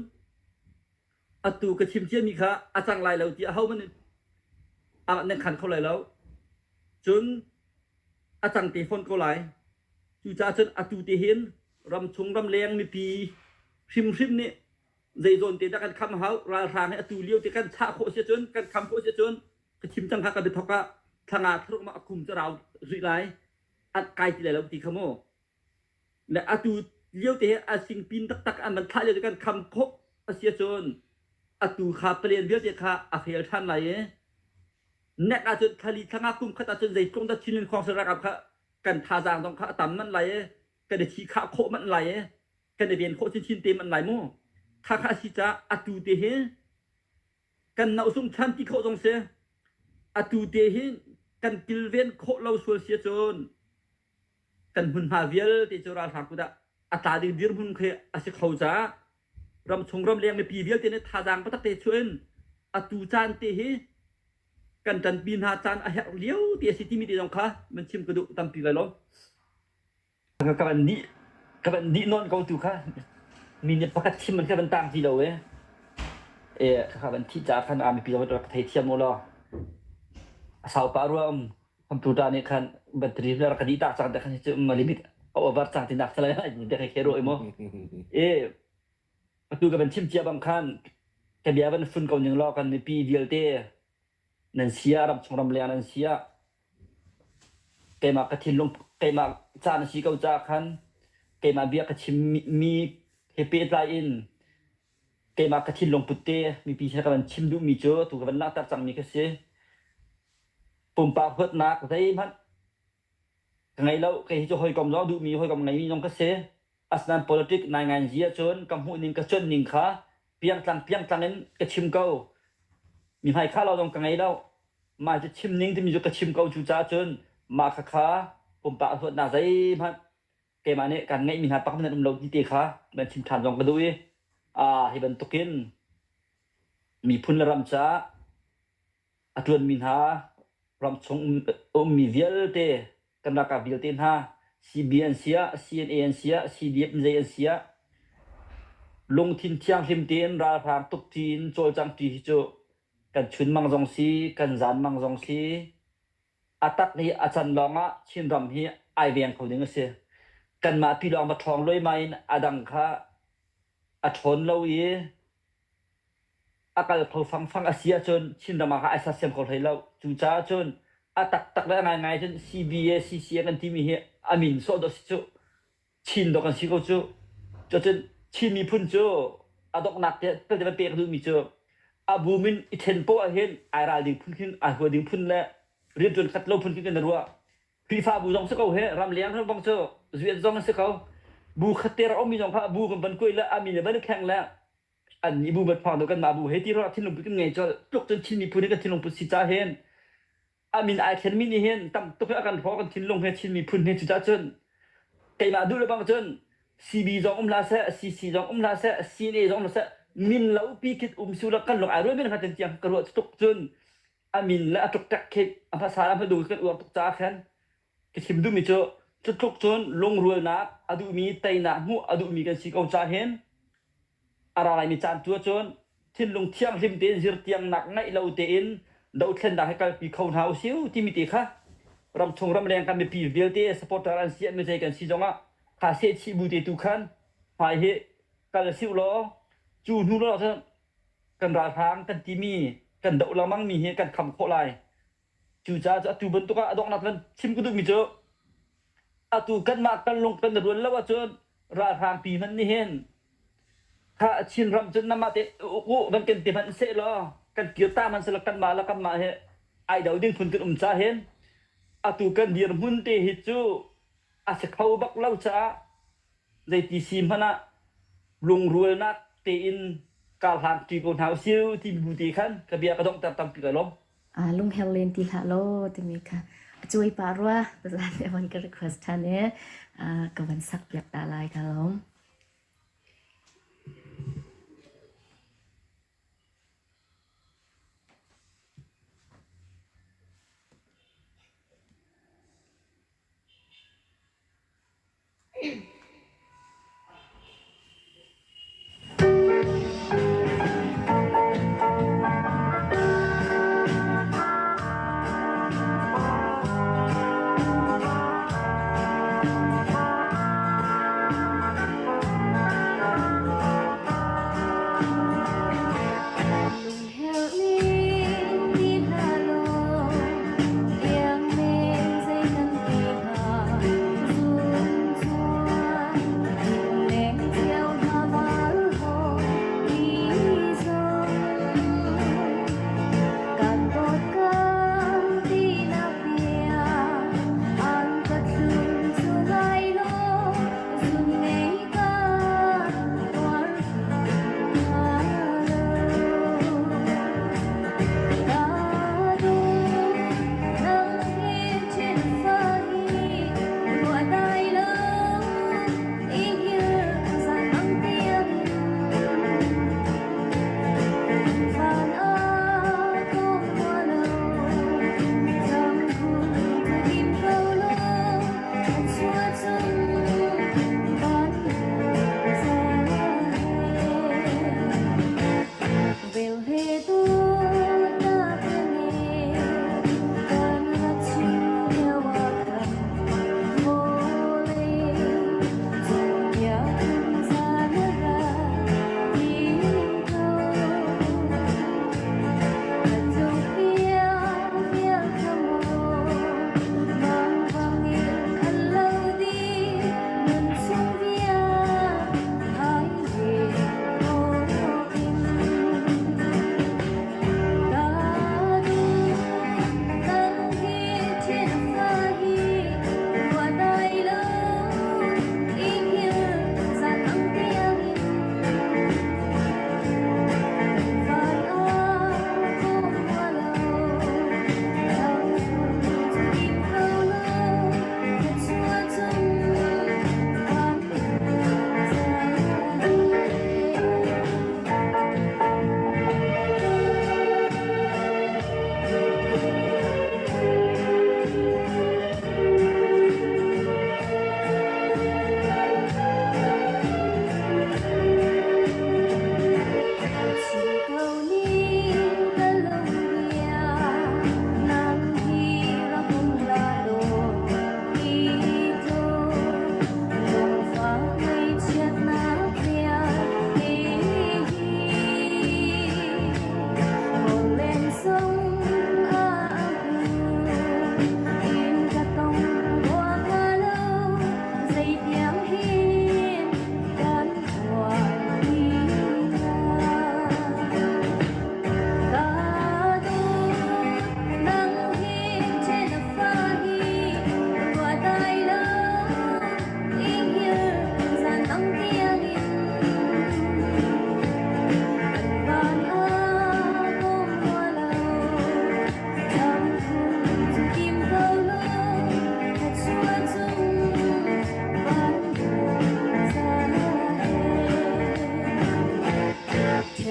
atu ka chim ciami kha a cang lai lo ti ahohmanh nih nan khan kho lai lo. Cun a cang te fawn ko lai. Cucaah cun atu te hin ramchung ramleng mipi hrimhrim nih zeizawn te dah kan kham hau ralhrang hi atu lio te kan chah khawh si ahcun kan kham khawh si ahcun ka chim cang kha ka biathok ah thlanga thlaruk ma a kum cu rau rih lai an kai ti lai lo ti kha mu le atu lio te hi a singpin taktak an van thlah lio te kan kham khawh a si ahcun atu kha palen vialte kha a fail ṭhan lai i nek ahcun thlali thlanga kum khat ahcun zeitluk dah Chinland Council ralkap kha kan thazaang zong kha a tam manh lai i kan i thi khah khawh manh lai i kan i ven khawh chinchin te manh lai mu kha kha a si caah atu te hi kan nosung ṭhan ti khawh zong si atu te hi kan kilven khawh lo sual si ahcun kan hmunhma vialte cu ralhrang kut ah a tla ding dirhmun khi a si kho caah ramchung ramleng mipi vialte nih thazaang taktak te chuah in atu caan te hi kan ṭanpi hna caan a herh lio ti a si timi te zong kha man chim ka duh tampi lai lo. Ka van dih ka van dih nawn ko tu kha mi nih pakhat chim an ka van tang ti lo e e kha van thih caah khan a mipi zong rak thei thiam u law a sau pah rua um computer nih khan battery rak ka dih tak cang te khan cu um limit a over cang ti nak salai te khe ro i mu e atu ka van chim cia bang khan ka bia van fun ko ning law kan mipi vialte nan sia ramchung ramleng nan sia keimah ka thinlung keimah caan a si ko caah khan keimah bia ka chimmi he pehtlai in keimah ka thinlung put te mipi sin ka van chim duhmi cu tu ka van langhter cangmi ka si. Pumpak huatnak zeihmanh ka ngei lo. Kei hi cu hawikom zong duhmi hawikom ngeimi zong ka si. Asinain politic naingainzi ahcun ka hmuhning ka cuanhning kha piangtlang piangtlang in ka chim ko. Mi hmaikhah lo zong ka ngei lo. Mah cu chim ning timi cu ka chim ko cu caah cun mah khakha pumpak huatnak zeihmanh keimah nih kan ngeihmi hna pakhat nan um lo ti te kha nan chim ṭhan zong ka duh i aa hi bantukin miphun le ram caah a ṭuanmi hna ramchung ummi vialte kan ralkap vialte hna CB an si ah CNA an si ah CDF zei an si ah lungthin thianghlim tein ralhrang tukṭi in cawlcangṭi hi cu kan chunmang zong si kan zanmang zong si A tak i a can lawngah Chinram hi ai veng kho ding a si. Kanmah pi lawng va ṭhawng luaimai in a dang kha a ṭhawn lo i a kal kho fangfang a si ahcun Chinram ah kha ai sersiam kho hlei lo. Cucaah cun a taktak le a ngaingai cun CBA, CCA kan timi hi a min sawh dawh si cuh. Chin dawh kan si ko cu. Cucun Chin miphun cu a donghnak te te van pek duhmi cu a bum in i then poah hin ai ral ding phun khin ai hua ding phun le rianṭuan khat lo phun khin kan i ruah. Khrihfabu zong si ko he ramleng bang cu zuet zong si ko. Bu khat te rak ummi zong kha bu kan van kuai le a min van i thleng le an nih bu van phang do kan mah bu he ti ruah thinlung put kan ngei colh tluk cun Chin miphun hi kan thinlung put si ca hin a min ai thlenmi nih hin tam tuk hi a kan hrawh kan thinlung he Chin miphun he cucaah cun keimah duh le bang cun CB zong um hlah seh CC zong um hlah seh CNA zong um hlah seh. Min lo pi khit um su la kan lung ai rual men hnga tiang ka ruah tuk cun a min le a tuk tak khi a hmasa a hmadu kan uar tuk caah khan ka chim duhmi cu cutluk cun lungrualnak a duhmi teinak hmuh a duhmi kan si ko caah hin a ra laimi caan tu ahcun thinlung thianghlim tein zirtiangnak ngeih lo tein dothlennak hi kalpi kho hna usih timi te kha ramchung ramleng kan mipi vialte supporter an si an mizei kan si zongah kha sehchih bu te tu khan hmai hi kal siu law cu hnu law cun kan ralhrang kan timi kan doh lengmang mi hi kan kham khawh lai. Cucaah cu atu bantuk ah a donghnak kan chim ka duhmi cu atu kanmah kan lung kan rual lo ahcun ralhrang pi hmanh nih hin kha Chinram cun namah te uk u van kan ti hmanh seh law kan kir ta hmanh seh kanmah le kanmah he ai do ding phun kan um ca hin atu kan dirhmun te hi cu a si kho bak lo caah zeiti si hmanh ah lungrualnak tein karhlang ṭi ko hna usih ti bu te khan ka bia ka donghter tampi ka lawm. Lungher len ti hlah law timi kha a cuai pah rua tazan nih a van ka request ṭhan i ka van sak piak ta lai ka lawm.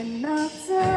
Thlennak ca.